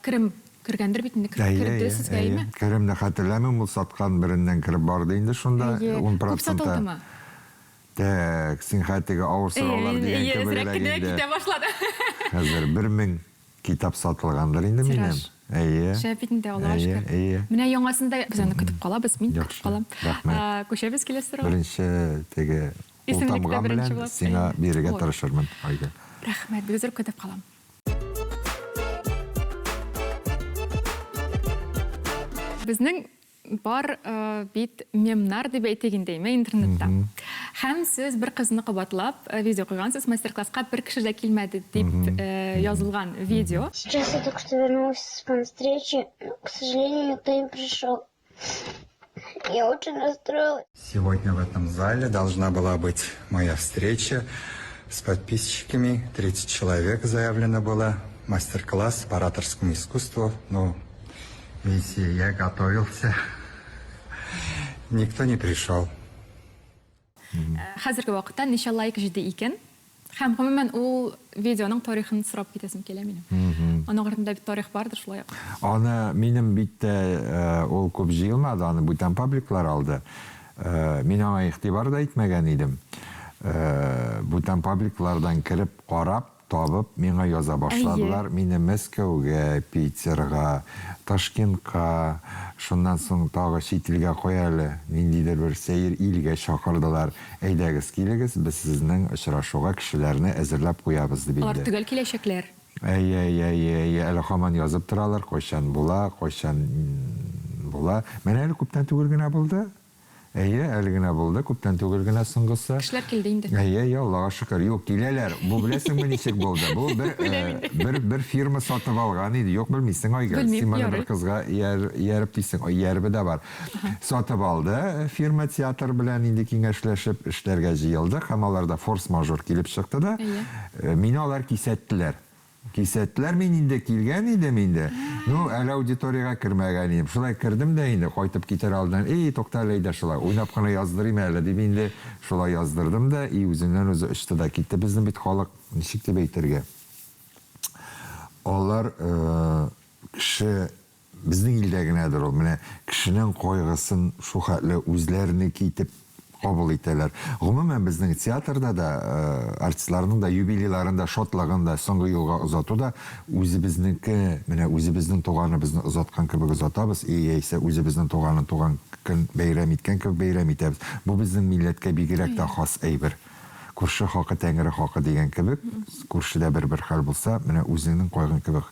[SPEAKER 2] керем кергәндер бит инде, керде сезгә, әйеме?
[SPEAKER 1] Керемне хәтерләмим, ул саткан береннән кереп барды инде шунда, 10 проценты.
[SPEAKER 2] Күп сатылдымы?
[SPEAKER 1] Тәк, син хәтта теге авыр сораулар дигән кебегрәк инде.
[SPEAKER 2] Әйе, китә башлады.
[SPEAKER 1] Хәзер 1000 китап сатылгандыр инде минем.
[SPEAKER 2] Тираж.
[SPEAKER 1] Әйе.
[SPEAKER 2] Шәп бит инде, Аллага
[SPEAKER 1] Әйе,
[SPEAKER 2] шөкер.
[SPEAKER 1] әйе.
[SPEAKER 2] Менә яңасын да без аны көтеп калабыз, мин көтеп
[SPEAKER 1] Яхшы,
[SPEAKER 2] калам.
[SPEAKER 1] рәхмәт.
[SPEAKER 2] Күчәбез киләсе сорауга.
[SPEAKER 1] Беренче теге
[SPEAKER 2] Исемлектә
[SPEAKER 1] култамгам
[SPEAKER 2] беренче
[SPEAKER 1] белән
[SPEAKER 2] булып,
[SPEAKER 1] сиңа
[SPEAKER 2] әйе.
[SPEAKER 1] бирергә
[SPEAKER 2] Ой.
[SPEAKER 1] тырышырмын, Айгөл.
[SPEAKER 2] Рәхмәт, бик зур көтеп калам. Безнең бар бит мемнар дип әйтик инде, әйме, интернетта. Һәм сез бер кызны кабатлап видео куйгансыз, мастер-класска бер кеше дә килмәде дип язылган видео.
[SPEAKER 6] Сейчас я только что вернулась с встречи, но, к сожалению, никто не пришел. Я очень расстроилась.
[SPEAKER 1] Сегодня в этом зале должна была быть моя встреча с подписчиками. 30 человек заявлено было. Мастер-класс по ораторскому искусству. Но, видите, я готовился. Никто не пришел.
[SPEAKER 2] Хәзерге вакытта ничә лайк җыйды икән? Һәм гомумән ул видеоның тарихын сорап китәсем килә минем. Аның артында бит тарих бардыр шулай ук.
[SPEAKER 1] Аны минем биттә ул күп җыелмады, аны бүтән пабликлар алды. Мин аңа игътибар да итмәгән идем. Бүтән пабликлардан кереп карап, Табып, миңа яза башладылар. Мине Мәскәүгә, Питерга, Ташкентка, шуннан соң тагы чит илгә, кая әле, ниндидер бер сәер илгә чакырдылар. Әйдәгез, килегез, без сезнең очрашуга кешеләрне әзерләп куябыз, дип
[SPEAKER 2] Алар
[SPEAKER 1] инде.
[SPEAKER 2] төгәл киләчәкләр.
[SPEAKER 1] Әйе, әйе, әйе, әйе, әле һаман язып торалар, кайчан була, кайчан була. Менә әле күптән түгел генә булды. Әйе, әле генә булды, күптән түгел генә соңгысы.
[SPEAKER 2] Кешеләр килде инде.
[SPEAKER 1] Әйе, әйе, Аллага шөкер. Юк, киләләр. Бу беләсеңме ничек булды? Бу бер бер бер фирма сатып алган иде. Юк, белмисең, Айгөл.
[SPEAKER 2] Белмим,
[SPEAKER 1] Син моны бер
[SPEAKER 2] ярый.
[SPEAKER 1] кызга ияр, ияреп дисең. Ой, иярбе дә бар. Сатып алды фирма театр белән инде киңәшләшеп эшләргә җыелдык һәм аларда форс-мажор килеп чыкты да,
[SPEAKER 2] Әйе.
[SPEAKER 1] мине алар кисәттеләр. Кисәттеләр, мин инде килгән идем инде. Ну, әле аудиториягә кермәгән идем. Шулай кердем дә инде, кайтып китәр алдыннан, эй, тукта әле, әйдә шулай, уйнап кына яздырыйм әле, дип инде шулай яздырдым да, и үзеннән-үзе очты да китте. Безнең бит халык, ничек дип әйтергә, алар кеше Безнең илдә генәдер ул, менә кешенең кайгысын шулхәтле үзләренеке итеп кабул итәләр. Гомумән, безнең театрда да, артистларның да юбилейларын да, шатлыгын да, соңгы юлга озату да үзебезнеке, менә үзебезнең туганыбызны озаткан кебек озатабыз, и яисә үзебезнең туганын туган көн бәйрәм иткән кебек бәйрәм итәбез. Бу безнең милләткә бигрәк тә хас әйбер. Күрше хакы, Тәңре хакы дигән кебек, күршедә бер-бер хәл булса, менә үзеңнең кайгың кебек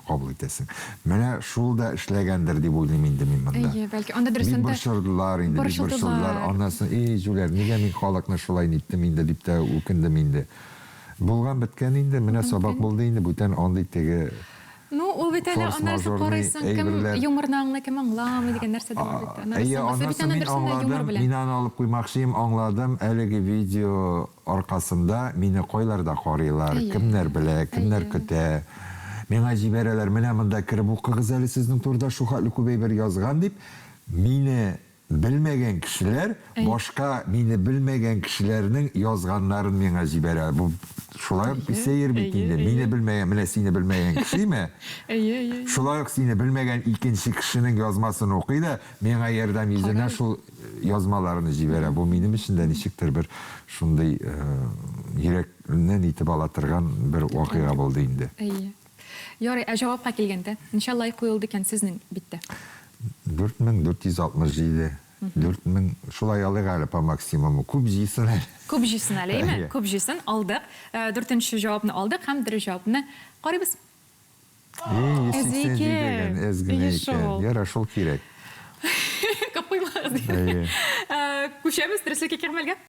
[SPEAKER 1] кабул итәсең. Менә шул да эшләгәндер дип уйлыйм инде мин монда.
[SPEAKER 2] Әйе, бәлки. Анда дөрестән
[SPEAKER 1] Бик
[SPEAKER 2] дә
[SPEAKER 1] борчылдылар инде, бик борчылдылар.
[SPEAKER 2] борчылдылар.
[SPEAKER 1] Аннан соң, и, җүләр, нигә мин халыкны шулай ниттем инде дип тә үкендем инде. Булган беткән инде, менә
[SPEAKER 2] Булган
[SPEAKER 1] сабак
[SPEAKER 2] беткән.
[SPEAKER 1] булды инде, бүтән андый теге
[SPEAKER 2] Ну, ул бит әле аннары соң
[SPEAKER 1] форс-мажорный
[SPEAKER 2] карыйсың, кем
[SPEAKER 1] әйберләр.
[SPEAKER 2] юморны аңлый, кем аңламый дигән нәрсә дә бар бит. Аннары
[SPEAKER 1] Әйе,
[SPEAKER 2] соңгысы
[SPEAKER 1] аннан
[SPEAKER 2] бит
[SPEAKER 1] соң
[SPEAKER 2] аны
[SPEAKER 1] мин
[SPEAKER 2] дөресен дә юмор
[SPEAKER 1] аңладым,
[SPEAKER 2] белән.
[SPEAKER 1] мин аны алып куймакчы идем, аңладым, әлеге видео аркасында мине кайларда карыйлар,
[SPEAKER 2] Әйе,
[SPEAKER 1] кемнәр белә, кемнәр
[SPEAKER 2] әйе.
[SPEAKER 1] көтә. Миңа җибәрәләр, менә монда кереп укыгыз әле, сезнең турыда шулхәтле күп әйбер язган дип, мине Белмәгән кешеләр башка мине белмәгән кешеләрнең язганнарын миңа җибәрә. Бу шулай ук сәер бит инде. Мине белмәгән, менә сине белмәгән кешеме?
[SPEAKER 2] Әйе, әйе.
[SPEAKER 1] Шулай ук сине белмәгән икенче кешенең язмасын укый да, миңа ярдәм йөзеннән шул язмаларны җибәрә. Бу минем өчен дә ничектер бер шундый йөрәкне нитеп ала торган бер вакыйга булды инде.
[SPEAKER 2] Әйе. Ярый, ә җавапка килгәндә, ничә лайк куелды икән сезнең биттә?
[SPEAKER 1] 4467, 4000, шулай алыйк әле по максимуму. Күп җыйсын әле.
[SPEAKER 2] Күп җыйсын әле, әйме? Күп җыйсын, алдык. Дүртенче җавапны алдык һәм дөрес җавапны карыйбыз.
[SPEAKER 1] И, 187 икән, әз генә икән. Ярар, шул кирәк.
[SPEAKER 2] Күп куймагыз.
[SPEAKER 1] Әйе.
[SPEAKER 2] Күчәбез дөреслеккә кирмәлгә.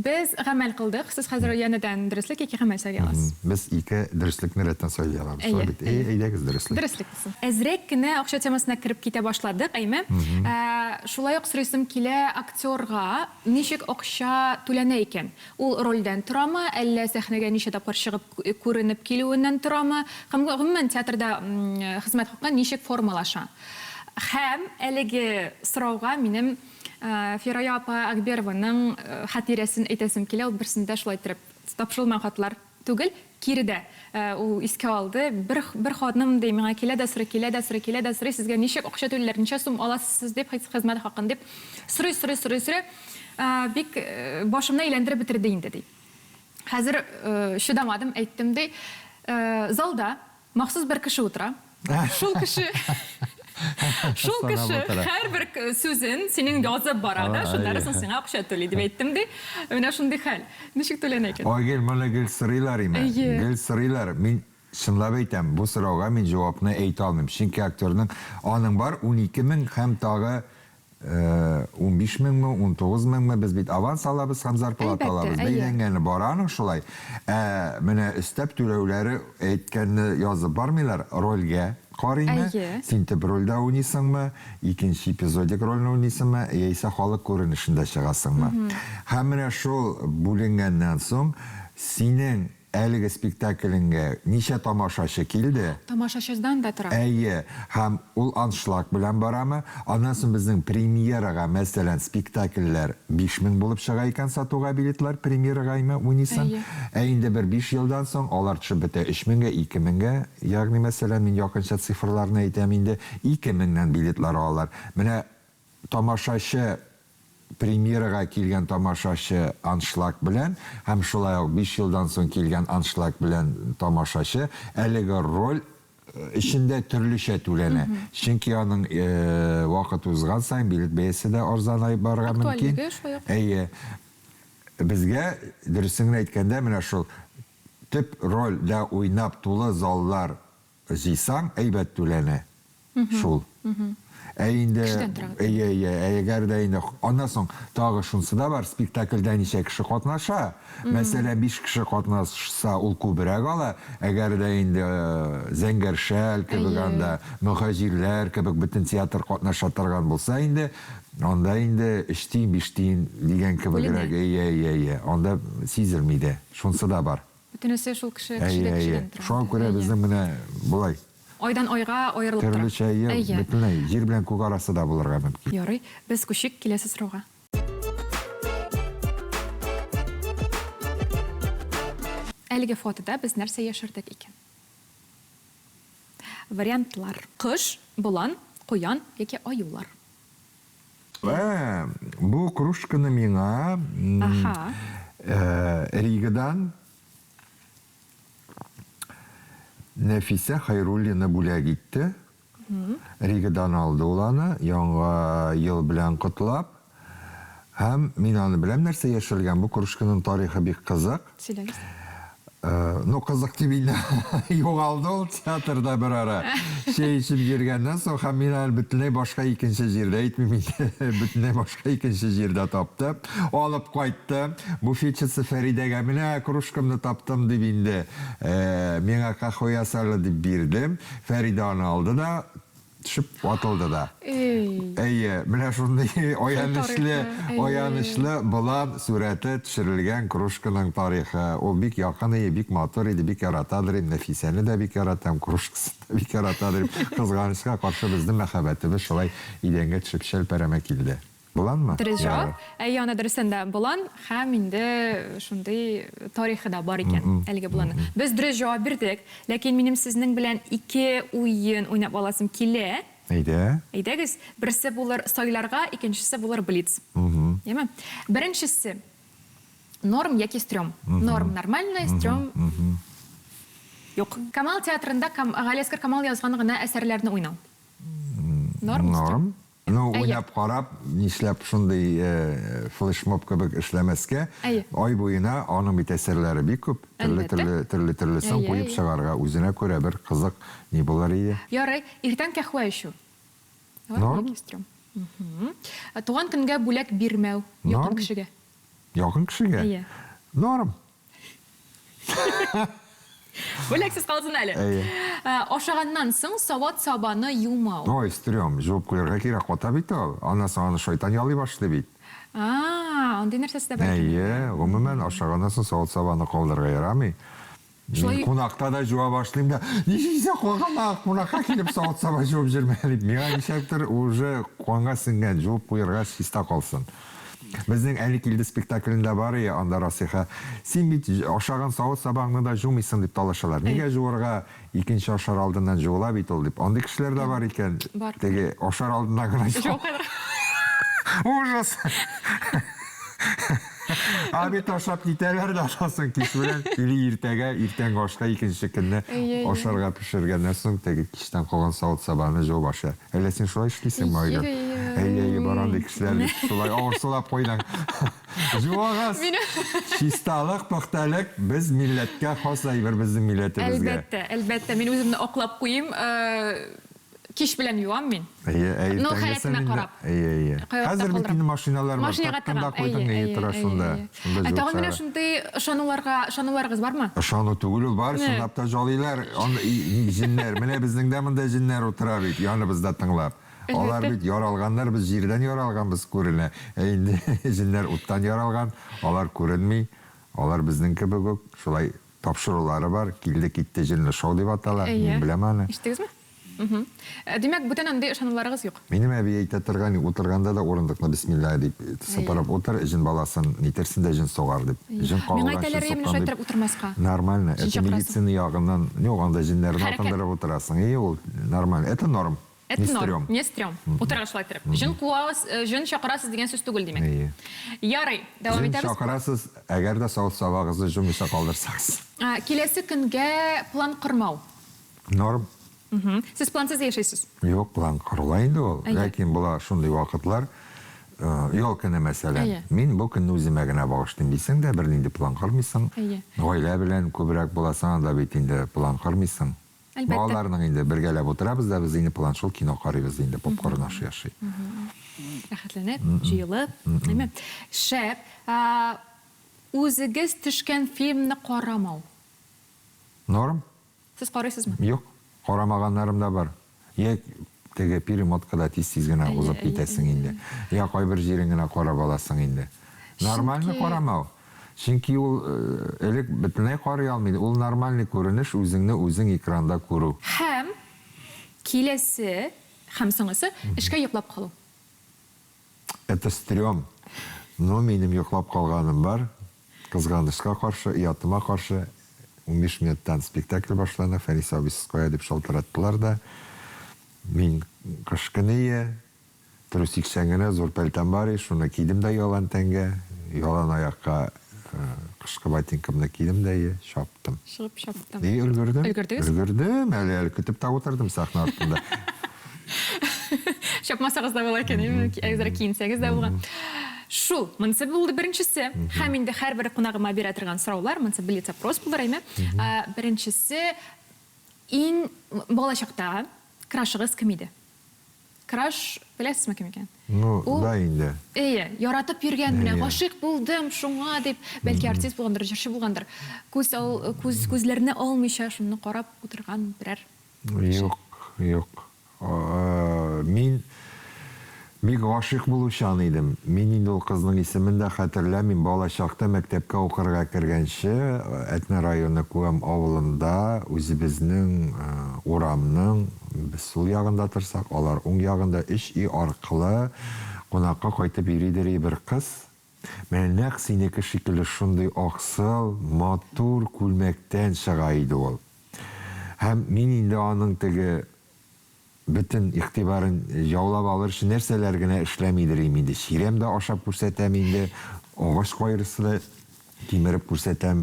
[SPEAKER 2] Без гамәл кылдык. Сез хәзер янәдән дөреслек яки гамәл сайлый аласыз.
[SPEAKER 1] Без ике дөреслекне рәттән сайлый алабыз. Шулай бит? Әйе, әйдәгез дөреслек.
[SPEAKER 2] Дөреслек булсын. Әзрәк кенә акча темасына кереп китә башладык, әйме? Шулай ук сорыйсым килә, актерга ничек акча түләнә икән? Ул рольдән торамы, әллә сәхнәгә ничә тапкыр чыгып күренеп килүеннән торамы? Һәм гомумән театрда хезмәт хакы ничек формалаша? Һәм әлеге сорауга минем Фирая апа Акберованың хатирәсен әйтәсем килә, ул берсендә шулай иттереп, тапшырылмаган хатлар түгел, кире дә ул искә алды. Бер, бер ханым, ди, миңа килә дә сорый, килә дә сорый, килә дә сорый, сезгә ничек акча түлиләр, ничә сум аласыз сез дип, хезмәт хакын дип сорый, сорый, сорый, сорый, бик башымны әйләндереп бетерде инде, ди. Хәзер чыдамадым, әйттем, ди, залда Махсус бер кеше утыра. Шул кеше Шул кеше һәрбер сүзен синең язып бара да, шуннан соң сиңа акча түли дип әйттем ди. Менә шундый хәл. Ничек түләнә икән?
[SPEAKER 1] Айгөл, моны гел сорыйлар име? Гел сорыйлар. Мин чынлап әйтәм, бу сорауга мин җавапны әйтә алмыйм. Чөнки актерның аның бар 12 мең һәм тагы 15 меңме, 19 меңме, без бит аванс алабыз һәм зарплата алабыз. Бәйләнгәне бар аның шулай. Ә менә өстәп түләүләре әйткәнне язып бармыйлар, рольгә карыймы, син төп рольдә уйныйсыңмы, икенче эпизодик рольне уйныйсыңмы, яисә халык күренешендә чыгасыңмы. Һәм менә шул бүленгәннән соң синең Әлеге спектаклеңгә ничә тамашачы килде?
[SPEAKER 2] Тамашачыдан да тора.
[SPEAKER 1] Әйе, һәм ул аншлаг белән барамы? Аннан соң безнең премьерага, мәсәлән, спектакльләр 5000 булып чыга икән сатуга билетлар, премьерага име уйныйсың.
[SPEAKER 2] Әйе.
[SPEAKER 1] Ә инде бер биш елдан соң алар төшеп бетә 3000гә, 2000гә, ягъни мәсәлән, мин якынча цифрларны әйтәм инде, 2000ннән билетлар алалар. Менә тамашачы Премьерага килгән тамашачы аншлаг белән һәм шулай ук биш елдан соң килгән аншлаг белән тамашачы әлеге роль өчен дә төрлечә түләнә. Чөнки аның вакыт узган саен билет бәясе дә арзанаеп барырга мөмкин.
[SPEAKER 2] Актуальлеге шулай ук.
[SPEAKER 1] Әйе. Безгә, дөресен генә әйткәндә, менә шул төп рольдә уйнап тулы заллар Җыйсаң, әйбәт түләнә. Шул. Ә инде,
[SPEAKER 2] Кешедән тора.
[SPEAKER 1] әйе, әйе, ә әгәр дә инде, аннан соң тагы шунысы да бар, спектакльдә ничә кеше катнаша. Мәсәлән, биш кеше катнашса, ул күбрәк ала. Әгәр дә инде Зәңгәр шәл кебек анда, Мөһаҗирләр кебек бөтен театр катнаша торган булса инде, анда инде өч тиен, биш тиен дигән кебегрәк, әйе, әйе, әйе, анда сизелми дә. Шунысы да бар.
[SPEAKER 2] Бөтенесе шул кеше, кешедә
[SPEAKER 1] Әйе, әйе.
[SPEAKER 2] кешедән тора
[SPEAKER 1] Шуңа
[SPEAKER 2] инде.
[SPEAKER 1] күрә
[SPEAKER 2] Әйе.
[SPEAKER 1] безнең менә болай.
[SPEAKER 2] Айдан айга аерылып тора.
[SPEAKER 1] Төрлечә, әйе,
[SPEAKER 2] Әйе.
[SPEAKER 1] бөтенләй җир белән күк арасы да булырга мөмкин.
[SPEAKER 2] Ярый, без күчик киләсе сорауга. Әлеге фотода без нәрсә яшердек икән? Вариантлар. Кош, болан, куян яки аюлар.
[SPEAKER 1] Ә, бу кружканы миңа
[SPEAKER 2] Аха.
[SPEAKER 1] Ригадан Нәфисә Хәйруллина бүләк итте. Ригадан алды ул аны, Яңа ел белән котлап. Һәм мин аны беләм нәрсә яшерелгән. Бу кружканың тарихы бик кызык.
[SPEAKER 2] Сөйләгез.
[SPEAKER 1] Ну, кызык дип инде югалды ул театрда бер ара. Чәй эчеп йөргәннән соң һәм мин аны бөтенләй башка икенче җирдә әйтмим инде, бөтенләй башка икенче җирдә таптым. Алып кайтты. Буфетчица Фәридәгә менә кружкамны таптым дип инде, миңа каһвә ясарлы дип бирдем. Фәридә аны алды да Төшеп ватылды да.
[SPEAKER 2] Эй.
[SPEAKER 1] Әйе, менә шундый аянычлы,
[SPEAKER 2] Тарихы, әйе.
[SPEAKER 1] аянычлы болан сурәте төшерелгән кружканың тарихы. Ул бик якын иде, бик матур иде, бик яратадыр идем. Нәфисәне дә бик яратам, кружкасын да бик яратадыр идем. Кызганычка каршы, безнең мәхәббәтебез шулай идәнгә төшеп чәлпәрәмә килде. Боланмы?
[SPEAKER 2] Дөрес
[SPEAKER 1] Ярар.
[SPEAKER 2] җавап. Әйе, аны дөрестән дә болан һәм инде шундый тарихы да бар икән әлеге боланның. Без дөрес җавап бирдек, ләкин минем сезнең белән ике уен уйнап аласым килә.
[SPEAKER 1] Әйдә.
[SPEAKER 2] Әйдәгез, берсе булыр сайларга, икенчесе булыр блиц. Яме? Беренчесе норм яки стрём. Норм нормальный, стрём юк. Камал театрында Галиәсгар Камал язган гына әсәрләрне уйнау. Норм, стрём.
[SPEAKER 1] Норм. Ну,
[SPEAKER 2] Әйе.
[SPEAKER 1] уйнап карап, нишләп шундый флешмоб кебек эшләмәскә?
[SPEAKER 2] Әйе.
[SPEAKER 1] Ай буена аның бит әсәрләре бик күп,
[SPEAKER 2] Әлбәттә.
[SPEAKER 1] төрле-төрле, төрле-төрлесен
[SPEAKER 2] Әйе,
[SPEAKER 1] куеп
[SPEAKER 2] әйе.
[SPEAKER 1] чыгарга үзенә күрә бер кызык ни булыр иде.
[SPEAKER 2] Ярый, иртән кәһвә эчү.
[SPEAKER 1] Норм.
[SPEAKER 2] Мгм. Туган көнгә бүләк бирмәү якын
[SPEAKER 1] Норм.
[SPEAKER 2] кешегә.
[SPEAKER 1] Якын кешегә?
[SPEAKER 2] Әйе.
[SPEAKER 1] Норм.
[SPEAKER 2] Бүләксез калсын әле.
[SPEAKER 1] Әйе.
[SPEAKER 2] Ә, Ашаганнан соң савыт-сабаны юмау.
[SPEAKER 1] Ой, стрём, жуып куярга кирәк, ката бит ул. Аннан соң аны шайтан ялый башлый бит.
[SPEAKER 2] А, андый нәрсәсе дә бар икән.
[SPEAKER 1] Әйе, гомумән, ашаганнан соң савыт-сабаны калдырырга ярамый.
[SPEAKER 2] Шулай
[SPEAKER 1] Мин кунакта да жуа башлыйм да, ничек исә куагана, кунакка килеп савыт-саба жуып йөрмә дип. Миңа ничектер уже канга сеңгән, жуып куярга чиста калсын. Безнең Әни килде спектаклендә бар ие, анда Расиха, син бит ашаган савыт-сабаңны да жумыйсың дип талашалар. Нигә жуырга, икенче ашар алдыннан жуыла бит ул дип. Андый кешеләр дә бар икән.
[SPEAKER 2] Бар.
[SPEAKER 1] Теге ашар алдыннан гына
[SPEAKER 2] Жуып куярга.
[SPEAKER 1] Ужас! Ә бит ашап китәләр дә ашасың кич белән или иртәгә, иртәнге ашка икенче көнне ашарга пешергәннән соң теге кичтән калган савыт-сабаны җуып аша. Әллә син шулай эшлисеңме, Айгөл? Әйе, әйе, бар андый кешеләр дип шулай авыр сулап куйдың. Җуагыз! Чисталык, пөхтәлек без милләткә хас әйбер, безнең милләтебезгә.
[SPEAKER 2] Әлбәттә, әлбәттә, мин үземне аклап куйыйм. Кич белән юам мин.
[SPEAKER 1] Әйе, әйе,
[SPEAKER 2] Ну,
[SPEAKER 1] иртәнгесен
[SPEAKER 2] халәтемә
[SPEAKER 1] инде.
[SPEAKER 2] карап.
[SPEAKER 1] Әйе, әйе.
[SPEAKER 2] Кайвакытта
[SPEAKER 1] Хәзер бит
[SPEAKER 2] калдырам.
[SPEAKER 1] инде машиналар бар.
[SPEAKER 2] Машинага
[SPEAKER 1] Таптың да
[SPEAKER 2] тыгам.
[SPEAKER 1] куйдың,
[SPEAKER 2] Әйе,
[SPEAKER 1] әйе,
[SPEAKER 2] әйе,
[SPEAKER 1] тора
[SPEAKER 2] әйе,
[SPEAKER 1] шунда.
[SPEAKER 2] әйе.
[SPEAKER 1] Шунда
[SPEAKER 2] Ә
[SPEAKER 1] җуып
[SPEAKER 2] тагын менә
[SPEAKER 1] чыгара.
[SPEAKER 2] шундый ышануларга, ышануларыгыз бармы?
[SPEAKER 1] Ышану түгел ул, бар, чынлап та жалыйлар. Аны җеннәр. Менә безнең дә монда җеннәр утыра бит, яныбызда тыңлап. Алар
[SPEAKER 2] Әлбәттә.
[SPEAKER 1] бит яралганнар, без җирдән яралганбыз күренә. Ә инде җеннәр уттан яралган, алар күренми. Алар безнең кебек үк шулай тапшырулары бар. Килде-китте җенле шоу дип атала.
[SPEAKER 2] Әйе.
[SPEAKER 1] Мин беләм аны.
[SPEAKER 2] Ишеттегезме? Мхм. Димәк, бүтән андый ышануларыгыз юк.
[SPEAKER 1] Минем әби әйтә торган, утырганда да урындыкны бисмилла дип сыпырып утыр, җен баласын нитерсен дә җен сугар дип. Җен
[SPEAKER 2] Миңа
[SPEAKER 1] кагылган,
[SPEAKER 2] әйтәләр,
[SPEAKER 1] җен
[SPEAKER 2] менә
[SPEAKER 1] суккан
[SPEAKER 2] шулай
[SPEAKER 1] дип.
[SPEAKER 2] иттереп утырмаска.
[SPEAKER 1] Нормально.
[SPEAKER 2] Җен
[SPEAKER 1] Это
[SPEAKER 2] чакырасың.
[SPEAKER 1] медицина ягыннан, юк, анда җеннәрне
[SPEAKER 2] Хәрәкәт.
[SPEAKER 1] атындырып утырасың. И ул нормально. Это норм.
[SPEAKER 2] Это
[SPEAKER 1] Не
[SPEAKER 2] норм.
[SPEAKER 1] стрём.
[SPEAKER 2] Не стрём. Утырырга шулай иттереп. Җен куабыз, җен чакырасыз дигән сүз түгел, димәк.
[SPEAKER 1] Әйе.
[SPEAKER 2] Ярый, дәвам
[SPEAKER 1] Җен
[SPEAKER 2] итәбез.
[SPEAKER 1] чакырасыз, әгәр дә савыт-сабагызны җумыйча калдырсагыз.
[SPEAKER 2] Киләсе көнгә план кормау.
[SPEAKER 1] Норм.
[SPEAKER 2] Сез плансыз яшисез?
[SPEAKER 1] Юк, план корыла инде ул.
[SPEAKER 2] Әйе.
[SPEAKER 1] Ләкин була шундый вакытлар, ял көне мәсәлән.
[SPEAKER 2] Әйе.
[SPEAKER 1] Мин бу көнне үземә генә багышлыйм дисең дә, бернинди план кормыйсың.
[SPEAKER 2] Әйе.
[SPEAKER 1] Гаилә белән күбрәк буласың, анда бит инде план кормыйсың.
[SPEAKER 2] Әлбәттә.
[SPEAKER 1] Балаларның инде бергәләп утырабыз да, без инде план шул кино карыйбыз инде, попкорн ашый-ашый.
[SPEAKER 2] Рәхәтләнеп, җыелып, әйме? Шәп. Үзегез төшкән фильмны карамау.
[SPEAKER 1] Норм.
[SPEAKER 2] Сез карыйсызмы?
[SPEAKER 1] Юк, карамаганнарым да бар. Йә теге перемоткада тиз-тиз генә узып китәсең инде. Йә кайбер җирен генә карап аласың инде. Нормальный карамау. Чөнки ул элек бөтенләй карый алмый иде. Ул нормальный күренеш, үзеңне үзең экранда күрү.
[SPEAKER 2] Һәм киләсе һәм соңгысы, эшкә йоклап калу.
[SPEAKER 1] Это стрём. Но минем йоклап калганым бар. Кызганычка каршы, оятыма каршы, 15 минуттан спектакль башлана, Фәнис абый сез кая дип шалтыраттылар да, мин кыш көне ие, трусикчән генә, зур пәлтәм бар и, шуны кидем дә ялан тәнгә, ялан аякка кышкы ботинкамны кидем дә и, чаптым.
[SPEAKER 2] Чыгып чаптым.
[SPEAKER 1] И, өлгердем.
[SPEAKER 2] Өлгердегез?
[SPEAKER 1] Өлгердем, әле әле көтеп тә утырдым сәхнә артында.
[SPEAKER 2] Чапмасагыз да була икән, әзрәк киенсәгез дә булган. Шул, монысы булды беренчесе. Һәм инде һәрбер кунагыма бирә торган сораулар, монысы блиц-опрос булыр, әйме? Беренчесе, иң балачакта крашыгыз кем иде? Краш, беләсезме кем икән?
[SPEAKER 1] Ну, да инде.
[SPEAKER 2] Әйе, яратып йөргән менә, гашыйк булдым шуңа дип, бәлки артист булгандыр, җырчы булгандыр. Күз ал, күз күзләрне алмыйча шуны карап утырган берәр
[SPEAKER 1] Юк, юк. Мин бик гашыйк булучан идем. Мин инде ул кызның исемен дә хәтерләмим. Бала чакта мәктәпкә укырга кергәнче, Әтнә районы Күәм авылында үзебезнең урамның, без сул ягында торсак, алар уң ягында, өч өй аркылы кунакка кайтып йөридер и бер кыз. Менә нәкъ синеке шикелле шундый аксыл, матур күлмәктән чыга иде ул. Һәм мин инде аның теге бөтен игътибарын яулап алыр өчен нәрсәләр генә эшләмидер им инде. Чирәм дә ашап күрсәтәм инде, агач кайрысы да кимереп күрсәтәм,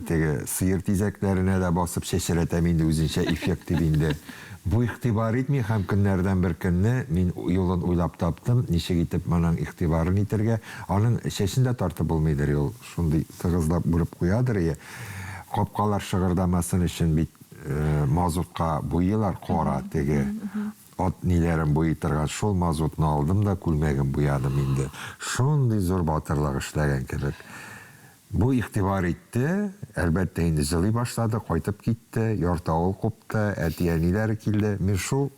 [SPEAKER 1] теге сыер тизәкләренә дә басып чәчрәтәм инде үзенчә эффект дип инде. Бу игътибар итми һәм көннәрдән бер көнне мин юлын уйлап таптым, ничек итеп моның игътибарын итергә. Аның чәчен дә тартып булмыйдыр, ул шундый тыгызлап үреп куядыр ие. Капкалар шыгырдамасын өчен бит мазутка буйыйлар кара теге. Ат ниләрен буйый торган шул мазутны алдым да күлмәген буядым инде. Шундый зур батырлык эшләгән кебек. Бу игътибар итте, әлбәттә инде җылый башлады, кайтып китте, ярты авыл купты, әти-әниләре килде. Мин шул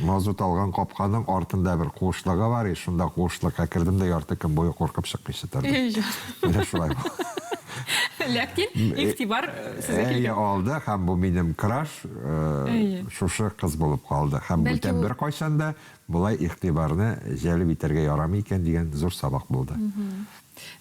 [SPEAKER 1] мазут алган капканың артында бер куышлыгы бар и, шунда куышлыкка кердем дә ярты көн буе куркып чыкмыйча тордым.
[SPEAKER 2] Эй, җан.
[SPEAKER 1] Менә шулай булды.
[SPEAKER 2] Ләкин игътибар сезгә
[SPEAKER 1] Әйе,
[SPEAKER 2] килгән.
[SPEAKER 1] алды һәм бу минем краш,
[SPEAKER 2] Әйе.
[SPEAKER 1] шушы кыз булып калды. Һәм
[SPEAKER 2] Бәлки
[SPEAKER 1] бүтән
[SPEAKER 2] ул
[SPEAKER 1] беркайчан да болай игътибарны җәлеп итәргә ярамый икән дигән зур сабак булды.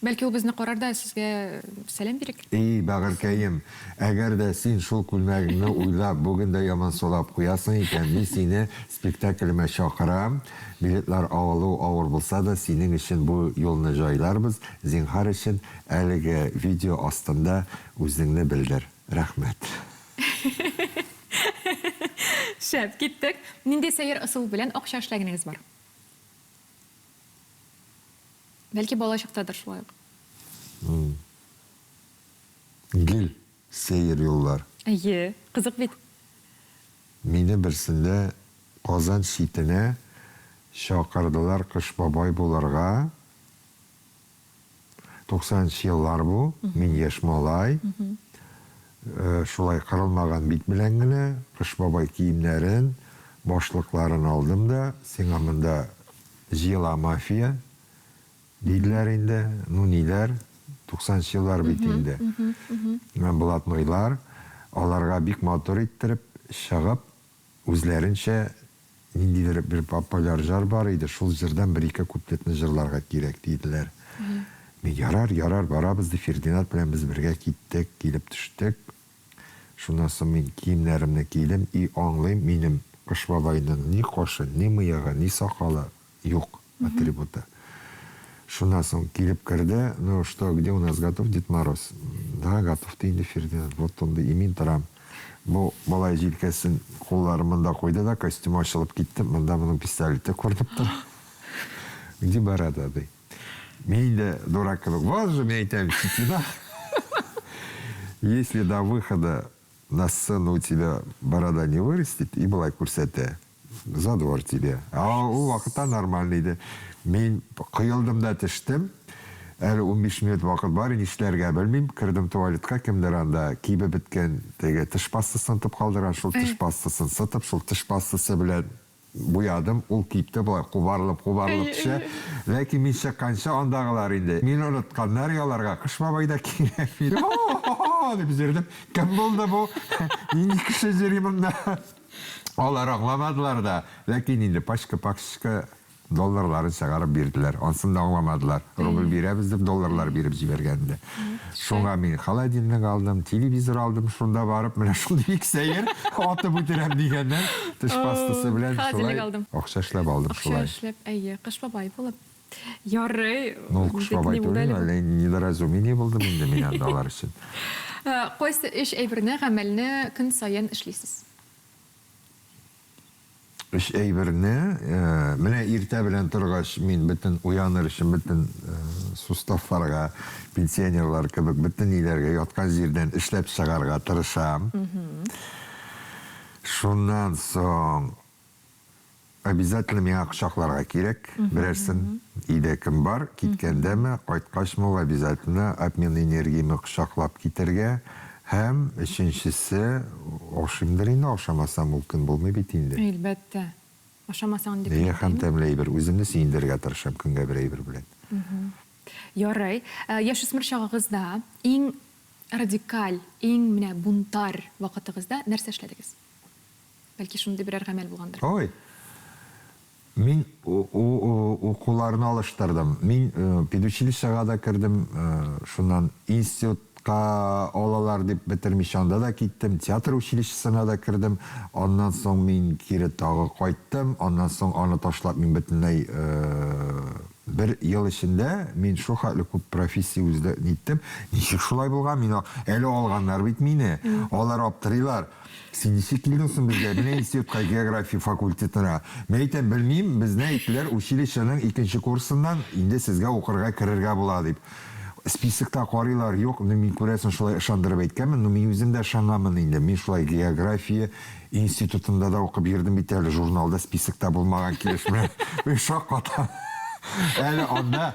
[SPEAKER 2] Бәлки ул безне карар да сезгә сәлам бирер.
[SPEAKER 1] И, бәгырькәем, әгәр дә син шул күлмәгеңне уйлап, бүген дә ямансулап куясың икән, мин сине спектаклемә чакырам. Билетлар алу авыр булса да, синең өчен бу юлны җайларбыз. Зинһар өчен, әлеге видео астында үзеңне белдер. Рәхмәт.
[SPEAKER 2] Шәп, киттек. Нинди сәер ысул белән акча эшләгәнегез бар? Бәлки бала чактадыр шулай ук.
[SPEAKER 1] Гел сәер юллар.
[SPEAKER 2] Әйе, кызык бит.
[SPEAKER 1] Мине берсендә Казан читенә чакырдылар Кыш бабай булырга. Туксанынчы еллар бу, мин яшь малай. Шулай кырылмаган бит белән генә Кыш бабай киемнәрен, башлыкларын алдым да, сиңа монда Җыела мафия, диделәр инде. Ну, ниләр, туксанынчы еллар бит инде. Менә блатнойлар, аларга бик матур иттереп чыгып, үзләренчә ниндидер бер популяр җыр бар иде, шул җырдан бер-ике куплетны җырларга кирәк, диделәр. Мин, ярар, ярар, барабыз, ди, Фердинанд белән без бергә киттек, килеп төштек. Шуннан соң мин киемнәремне кидем и аңлыйм, минем Кыш бабайның ни кашы, ни мыегы, ни сакалы юк, атрибуты. Шуннан соң килеп керде, ну что, где у нас готов Дед Мороз? Да, готов ди инде Фердинанд, вот он ди, и мин торам. Бу малай җилкәсен, кулларын монда куйды да, костюмы ачылып китте, монда моның пистолеты күренеп тора. Где борода, ди. Мин инде дурак кебек, вот же, мин әйтәм, щетина. Если до выхода на сцену у тебя борода не вырастет, и болай күрсәтә, за двор тебе. Ә ул вакытта нормально иде. Мин коелдым да төштем. Әле 15 минут вакыт бар, нишләргә белмим. Кердем туалетка, кемдер анда кибеп беткән теге теш пастасын тотып калдырган, шул теш пастасын сытып, шул теш пастасы белән Буядым, ул кипте, болай кубарылып-кубарылып төшә. Ләкин мин чыкканчы андагылар инде мине онытканнар, яларга Кыш бабай да кирәкми. Һо-һо-һо! дип җөрдем. Кем булды бу? Нинди кеше йөри монда? Алар аңламадылар да. Ләкин инде пачка-пачка Долларларын чыгарып бирделәр. Ансын да аңламадылар. Рубль бирәбез дип долларлар биреп җибәргән иде. Шуңа мин холодильник алдым, телевизор алдым, шунда барып, менә шундый бик сәер, атып үтерәм дигәннән, теш пастасы белән
[SPEAKER 2] Холодильник
[SPEAKER 1] шулай
[SPEAKER 2] алдым.
[SPEAKER 1] акча эшләп алдым
[SPEAKER 2] Акча
[SPEAKER 1] шулай.
[SPEAKER 2] эшләп, әйе, Кыш бабай булып. Ярый,
[SPEAKER 1] Ну, ул Кыш
[SPEAKER 2] бик
[SPEAKER 1] бабай
[SPEAKER 2] ни булды
[SPEAKER 1] түгел,
[SPEAKER 2] әле бу.
[SPEAKER 1] әллә инде недоразумение булдым инде мин анда алар өчен.
[SPEAKER 2] Кайсы өч әйберне, гамәлне көн саен эшлисез?
[SPEAKER 1] Өч әйберне, менә иртә белән торгач, мин бөтен уяныр өчен бөтен суставларга, пенсионерлар кебек бөтен ниләргә яткан җирдән эшләп чыгарга тырышам. Шуннан соң обязательно миңа кочакларга кирәк берәрсен. Өйдә кем бар, киткәндәме, кайткачмы ул обязательно обмен энергияме кочаклап китергә. Һәм өченчесе, ашыймдыр инде, ашамасам ул көн булмый бит инде.
[SPEAKER 2] Әлбәттә. Ашамасаң инде көн
[SPEAKER 1] Әйе, һәм
[SPEAKER 2] үтми.
[SPEAKER 1] тәмле әйбер. Үземне сөендерергә тырышам көнгә бер әйбер белән.
[SPEAKER 2] Ярый. Яшүсмер чагыгызда иң радикаль, иң менә бунтарь вакытыгызда нәрсә эшләдегез? Бәлки шундый берәр гамәл булгандыр.
[SPEAKER 1] Ой! Мин укуларны алыштырдым. Мин педучилищега да кердем, шуннан институтка алалар дип бетермичә анда да киттем, театр училищесына да кердем. Аннан соң мин кире тагы кайттым. Аннан соң аны ташлап мин бөтенләй бер ел эчендә мин шул хәтле күп профессия үзлә ниттем. Ничек шулай булган? Мин әле алганнар бит мине. Алар аптырыйлар. Син ничек килдең соң безгә, менә институтка, география факультетына? Мин әйтәм, белмим, безне әйттеләр, училищеның икенче курсыннан инде сезгә укырга керергә була дип. Списокта карыйлар, юк, ну мин күрәсең шулай ышандырып әйткәнмен, ну мин үзем дә ышанганмын инде. Мин шулай география институтында да укып йөрдем бит әле, журналда списокта булмаган килеш. Менә мин шаккатам. Әле анда,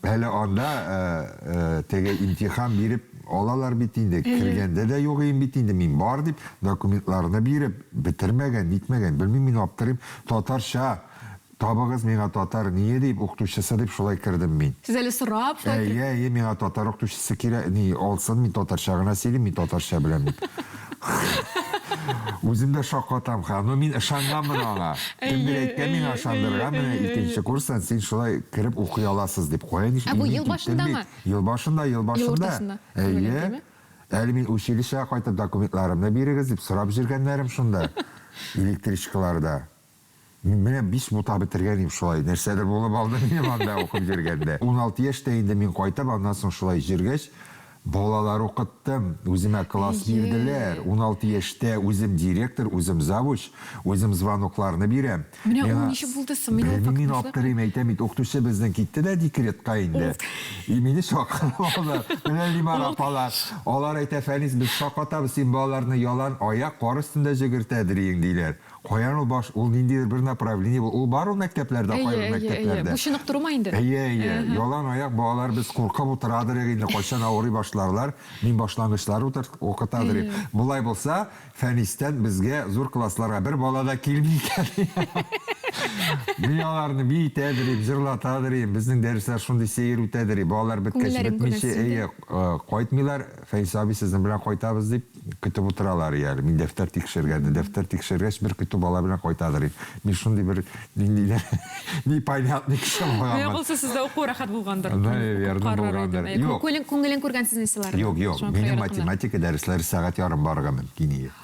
[SPEAKER 1] әле анда теге имтихан биреп алалар бит инде. Кергәндә дә юк идем бит инде, мин бар дип документларны биреп, бетермәгән, нитмәгән, белмим, мин аптырыйм. Татарча Табыгыз миңа татар ние дип, укытучысы дип шулай кердем мин.
[SPEAKER 2] Сез әле сорап шулай
[SPEAKER 1] Әйе, әйе, миңа татар укытучысы кирәк, ни, алсын, мин татарча гына сөйлим, мин татарча беләм дип. Үзем дә шаккатам хәзер. Но мин ышанганмын аңа. Кемдер әйткән миңа, ышандырган, менә икенче курстан син шулай кереп укый аласыз дип. Кая ничек,
[SPEAKER 2] Ә бу
[SPEAKER 1] мин
[SPEAKER 2] ел
[SPEAKER 1] киттем
[SPEAKER 2] башындамы?
[SPEAKER 1] бит. Ел башында, ел
[SPEAKER 2] Ел
[SPEAKER 1] башында.
[SPEAKER 2] уртасында.
[SPEAKER 1] Әйе. Әле мин училищега кайтып документларымны бирегез дип сорап җөргәннәрем шунда. Электричкаларда. Мин менә биш бута бетергән идем шулай, нәрсәдер булып алды минем анда укып йөргәндә. 16 яшьтә инде мин кайтып, аннан соң шулай йөргәч, балалар укыттым, үземә класс бирделәр. 16 яшьтә үзем директор, үзем завуч, үзем звонокларны бирәм.
[SPEAKER 2] Менә ул ничек булды соң? Мин ул
[SPEAKER 1] Белмим, мин
[SPEAKER 2] фактны
[SPEAKER 1] аптырыйм, әйтәм бит, укытучы безнең китте дә декретка инде. И мине чакырып алдылар. Менә Лимар апалар, алар әйтә, Фәнис, без шаккатабыз, син балаларны ялан аяк кар өстендә җөгертәдер иең, диләр. Каян ул баш, ул ниндидер бер направление бу, ул бар ул мәктәпләрдә,
[SPEAKER 2] Әйе,
[SPEAKER 1] кайбер
[SPEAKER 2] әйе, әйе.
[SPEAKER 1] мәктәпләрдә.
[SPEAKER 2] Бу чыныктырумы инде?
[SPEAKER 1] Әйе, әйе. Ялан аяк балалар без куркып утырадыр идек инде, кайчан авырый башларлар, мин башлангычлар утыр, укытадыр идем. Болай булса, Фәнистән безгә зур классларга бер бала да килми икән. Мин аларны биетәдер идем, җырлатадыр идем. Безнең дәресләр шундый сәер үтәдер иде. Балалар беткәч,
[SPEAKER 2] Күңелләрен
[SPEAKER 1] бетмичә,
[SPEAKER 2] күрәсең
[SPEAKER 1] әйе, кайтмыйлар. Фәиз абый, сезнең белән кайтабыз дип көтеп утыралар и әле. Мин дәфтәр тикшергәнне, дәфтәр тикшергәч, бер көтү бала белән кайтадыр и. Мин шундый бер ниндидер непонятный кеше
[SPEAKER 2] Миңа
[SPEAKER 1] булганмын.
[SPEAKER 2] калса, сездә уку рәхәт булгандыр.
[SPEAKER 1] Наверное, булгандыр. Юк.
[SPEAKER 2] Күңелен, күңелен күргәнсез инде аларның.
[SPEAKER 1] Юк, юк.
[SPEAKER 2] Шуңа күрә
[SPEAKER 1] Минем
[SPEAKER 2] яратканнар.
[SPEAKER 1] математика дәресләре сәгать ярым барырга мөмкин иде.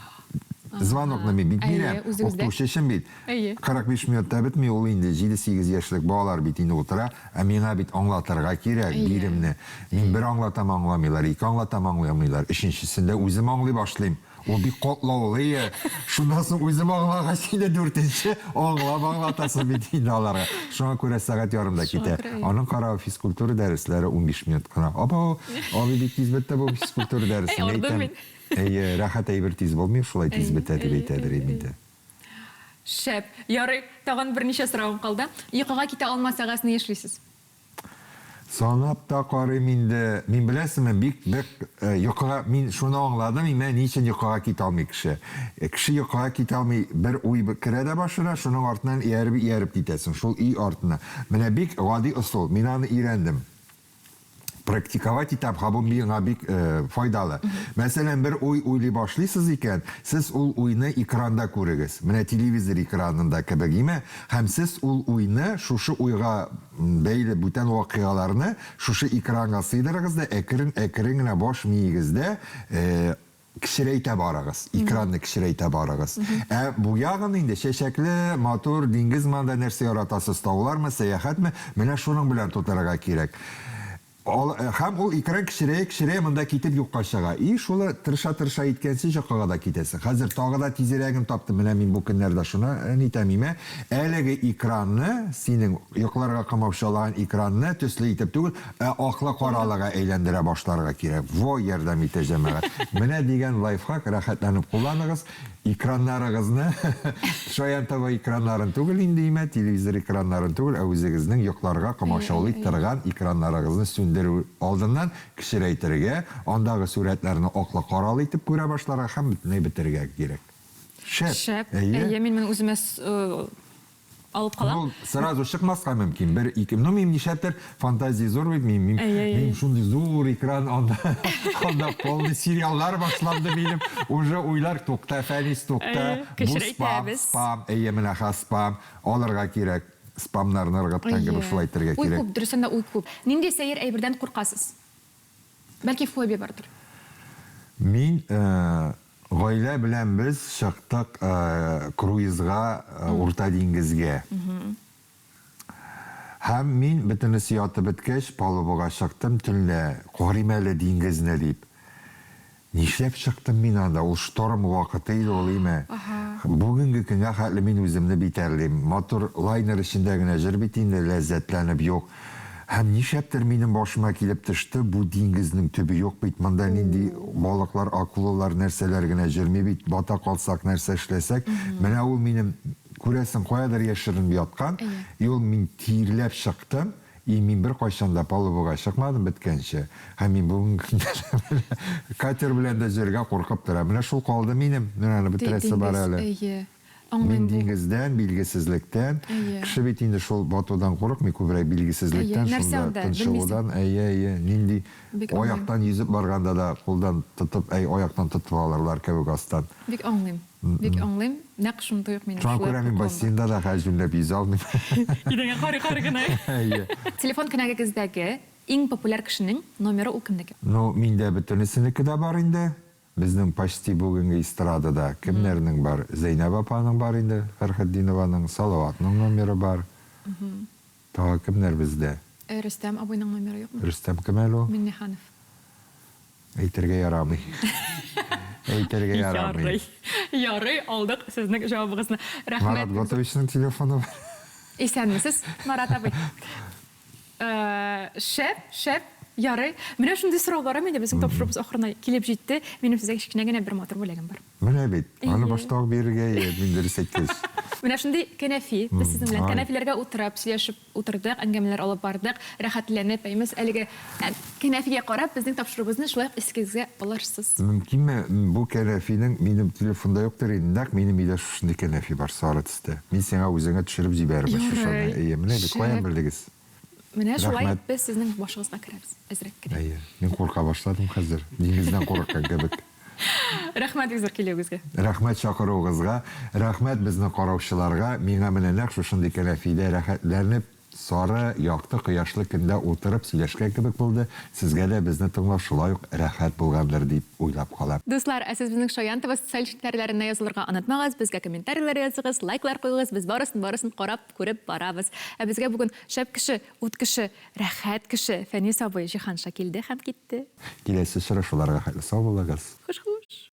[SPEAKER 1] Звонокны мин бит
[SPEAKER 2] Әйе,
[SPEAKER 1] бирәм.
[SPEAKER 2] үзегездә.
[SPEAKER 1] Укытучы өчен бит.
[SPEAKER 2] Әйе.
[SPEAKER 1] 45 минутта бетми, ул инде 7-8 яшьлек балалар бит инде утыра. Ә миңа бит аңлатырга кирәк биремне. Мин бер аңлатам, аңламыйлар, ике аңлатам, аңламыйлар. Өченчесендә үзем аңлый башлыйм. Ул бик катлаулы е. Шуннан соң үзем аңлагач, инде дүртенче аңлап аңлатасың бит инде аларга. Шуңа күрә сәгать ярым да китә. Аның каравы физкультура дәресләре 15 минут кына. Абау, абый бик тиз бетте бу физкультура дәресе.
[SPEAKER 2] Әй, ардым мин.
[SPEAKER 1] Әйе, рәхәт әйбер тиз булмый, шулай тиз бетә дип әйтәдер инде.
[SPEAKER 2] Шәп. Ярый, тагын берничә соравым калды. Йокыга китә алмасагыз, ни эшлисез?
[SPEAKER 1] Санап та карыйм инде. Мин беләсеңме, бик бик йокыга, мин шуны аңладым, имә ни өчен йокыга китә алмый кеше. Кеше йокыга китә алмый, бер уй керә дә башына, шуның артыннан ияреп ияреп китәсең, шул өй артына. Менә бик гади ысул, мин аны өйрәндем. Практиковать итәм, һәм бу миңа бик файдалы. Мәсәлән, бер уй уйлый башлыйсыз икән, сез ул уйны экранда күрегез. Менә телевизор экранында кебек, име? Һәм сез ул уйны, шушы уйга бәйле бүтән вакыйгаларны шушы экранга сыйдырыгыз да, әкрен-әкрен генә баш миегездә кечерәйтә барыгыз, экранны кечерәйтә барыгыз. Ә бу ягын инде чәчәкле, матур диңгезме анда нәрсә яратасыз, таулармы, сәяхәтме, менә шуның белән тутырырга кирәк. Ал, һәм ул экран кечерәя, кечерәя монда китеп юкка чыга. И шулы тырыша-тырыша иткәнче йокыга да китәсең. Хәзер тагы да тизрәген таптым, менә мин бу көннәрдә шуны нитәм име, әлеге экранны, синең йокларга комаучалаган экранны төсле итеп түгел, Ә аклы-каралыга әйләндерә башларга кирәк. Во, ярдәм итә, җәмәгать. Менә дигән лайфхак, рәхәтләнеп кулланыгыз. Экраннарыгызны, Шаян ТВ экраннарын түгел инде, имә, телевизор экраннарын түгел, ә үзегезнең йокларга комачаулый торган экраннарыгызны сүндерү алдыннан кечерәйтергә, андагы сурәтләрне аклы-каралы итеп күрә башларга һәм бөтенләй бетерергә кирәк. Шәп!
[SPEAKER 2] Шәп!
[SPEAKER 1] Әйе.
[SPEAKER 2] Әйе, мин моны үземә Алып калам.
[SPEAKER 1] Ну, сразу чыкмаска мөмкин. Бер, ике. Ну, мин нишләптер фантазия зур бит, мин, мин, мин шундый зур экран, анда, анда полный сериаллар башланды минем. Уже уйлар, тукта, Фәнис, тукта. Бу спам, спам, әйе, менә ха спам. Алырга кирәк. Спамнарны ыргыткан кебек шулай итәргә
[SPEAKER 2] кирәк.
[SPEAKER 1] Уй
[SPEAKER 2] күп, дөрестән дә уй күп. Нинди сәер әйбердән куркасыз? Бәлки фобия бардыр?
[SPEAKER 1] Мин Гаилә белән без чыктык круизга Урта диңгезгә. Һәм мин бөтенесе ятып беткәч, палубага чыктым төнлә, карыйм әле диңгезне дип. Нишләп чыктым мин анда? Ул шторм вакыты иде ул, име. Бүгенге көнгә хәтле мин үземне битәрлим. Матур лайнер эчендә генә җыр бит инде, ләззәтләнеп юк. Һәм нишләптер минем башыма килеп төште, бу диңгезнең төбе юк бит, монда нинди балыклар, акулалар, нәрсәләр генә җөрми бит, бата калсак, нәрсә эшләсәк. Менә ул минем, күрәсең, каядыр яшеренеп яткан. И ул мин тирләп чыктым, и мин беркайчан да палубага чыкмадым беткәнче. Һәм мин бүгенге көндә дә менә катер белән дә җөрергә куркып торам. Менә шул калды минем, менә аны бетерәсе бар әле.
[SPEAKER 2] Әйе.
[SPEAKER 1] Мин диңгездән, билгесезлектән. Кеше бит инде шул батудан курыкмый, күбрәк билгесезлектән, шунда тончыгудан. Әйе, әйе, нинди аяктан йөзеп барганда да кулдан тотып, әй, аяктан тотып алырлар кебек астан.
[SPEAKER 2] Бик аңлыйм, бик аңлыйм. Нәкъ шундый ук минем
[SPEAKER 1] шулай Шуңа күрә мин бассейнда да хәзер җүнләп йөзә алмыйм.
[SPEAKER 2] Идәнгә карый-карый гына.
[SPEAKER 1] Әйе.
[SPEAKER 2] Телефон кенәгәгездәге иң популяр кешенең номеры ул кемнеке?
[SPEAKER 1] Ну, миндә бөтенесенеке дә бар инде. Безнең почти бүгенге эстрадада кемнәрнең бар? Зәйнәб апаның бар инде, Фәрхетдинованың, Салаватның номеры бар. Тагы кемнәр бездә?
[SPEAKER 2] Рөстәм абыйның номеры юкмы?
[SPEAKER 1] Рөстәм кем әле ул?
[SPEAKER 2] Миңнеханов.
[SPEAKER 1] Әйтергә ярамый. Әйтергә ярамый.
[SPEAKER 2] Ярый. Ярый, алдык сезнең җавабыгызны. Рәхмәт.
[SPEAKER 1] Марат Готовичның телефоны бар.
[SPEAKER 2] Исәнмесез, Марат абый. Шәп, шәп, ярый. Менә шундый сорауларым инде безнең тапшыруыбыз ахырына килеп җитте. Минем сезгә кечкенә генә бер матур бүләгем бар.
[SPEAKER 1] Менә бит, аны башта ук бирергә иде, мин дөрес әйткәч.
[SPEAKER 2] Менә шундый кәнәфи. Без сезнең белән кәнәфиләргә утырып, сөйләшеп утырдык, әңгәмәләр алып бардык, рәхәтләнеп. Әймез, әлеге кәнәфигә карап, безнең тапшыруыбызны шулай ук исегезгә алырсыз.
[SPEAKER 1] Мөмкинме, бу кәнәфинең минем телефонда юктыр инде, нәкъ минем өйдә шушындый кәнәфи бар, сары төстә. Мин сиңа үзеңә төшереп җибәрермен шушыны.
[SPEAKER 2] Ярый,
[SPEAKER 1] Әйе, менә бит, каян
[SPEAKER 2] шәп.
[SPEAKER 1] белдегез?
[SPEAKER 2] Менә шулай
[SPEAKER 1] Рәхмәт.
[SPEAKER 2] без сезнең башыгызга керәбез, әзрәк кенә.
[SPEAKER 1] Әйе, мин курка башладым хәзер, диңгездән курыккан кебек.
[SPEAKER 2] Рәхмәт бик зур килүегезгә.
[SPEAKER 1] Рәхмәт чакыруыгызга, рәхмәт безне караучыларга. Миңа менә нәкъ шушындый кәнәфидә рәхәтләнеп, Сары, якты кояшлы көндә утырып сөйләшкән кебек булды, сезгә дә безне тыңлау шулай ук рәхәт булгандыр дип уйлап калам.
[SPEAKER 2] Дуслар, ә сез безнең Шаян ТВ социаль челтәрләренә язылырга онытмагыз, безгә комментарийлар языгыз, лайклар куегыз, без барысын-барысын карап, күреп барабыз. Ә безгә бүген шәп кеше, ут кеше, рәхәт кеше Фәнис абый Җиһанша килде һәм китте.
[SPEAKER 1] Киләсе очрашуларга хәтле сау булыгыз.
[SPEAKER 2] Хуш-хуш!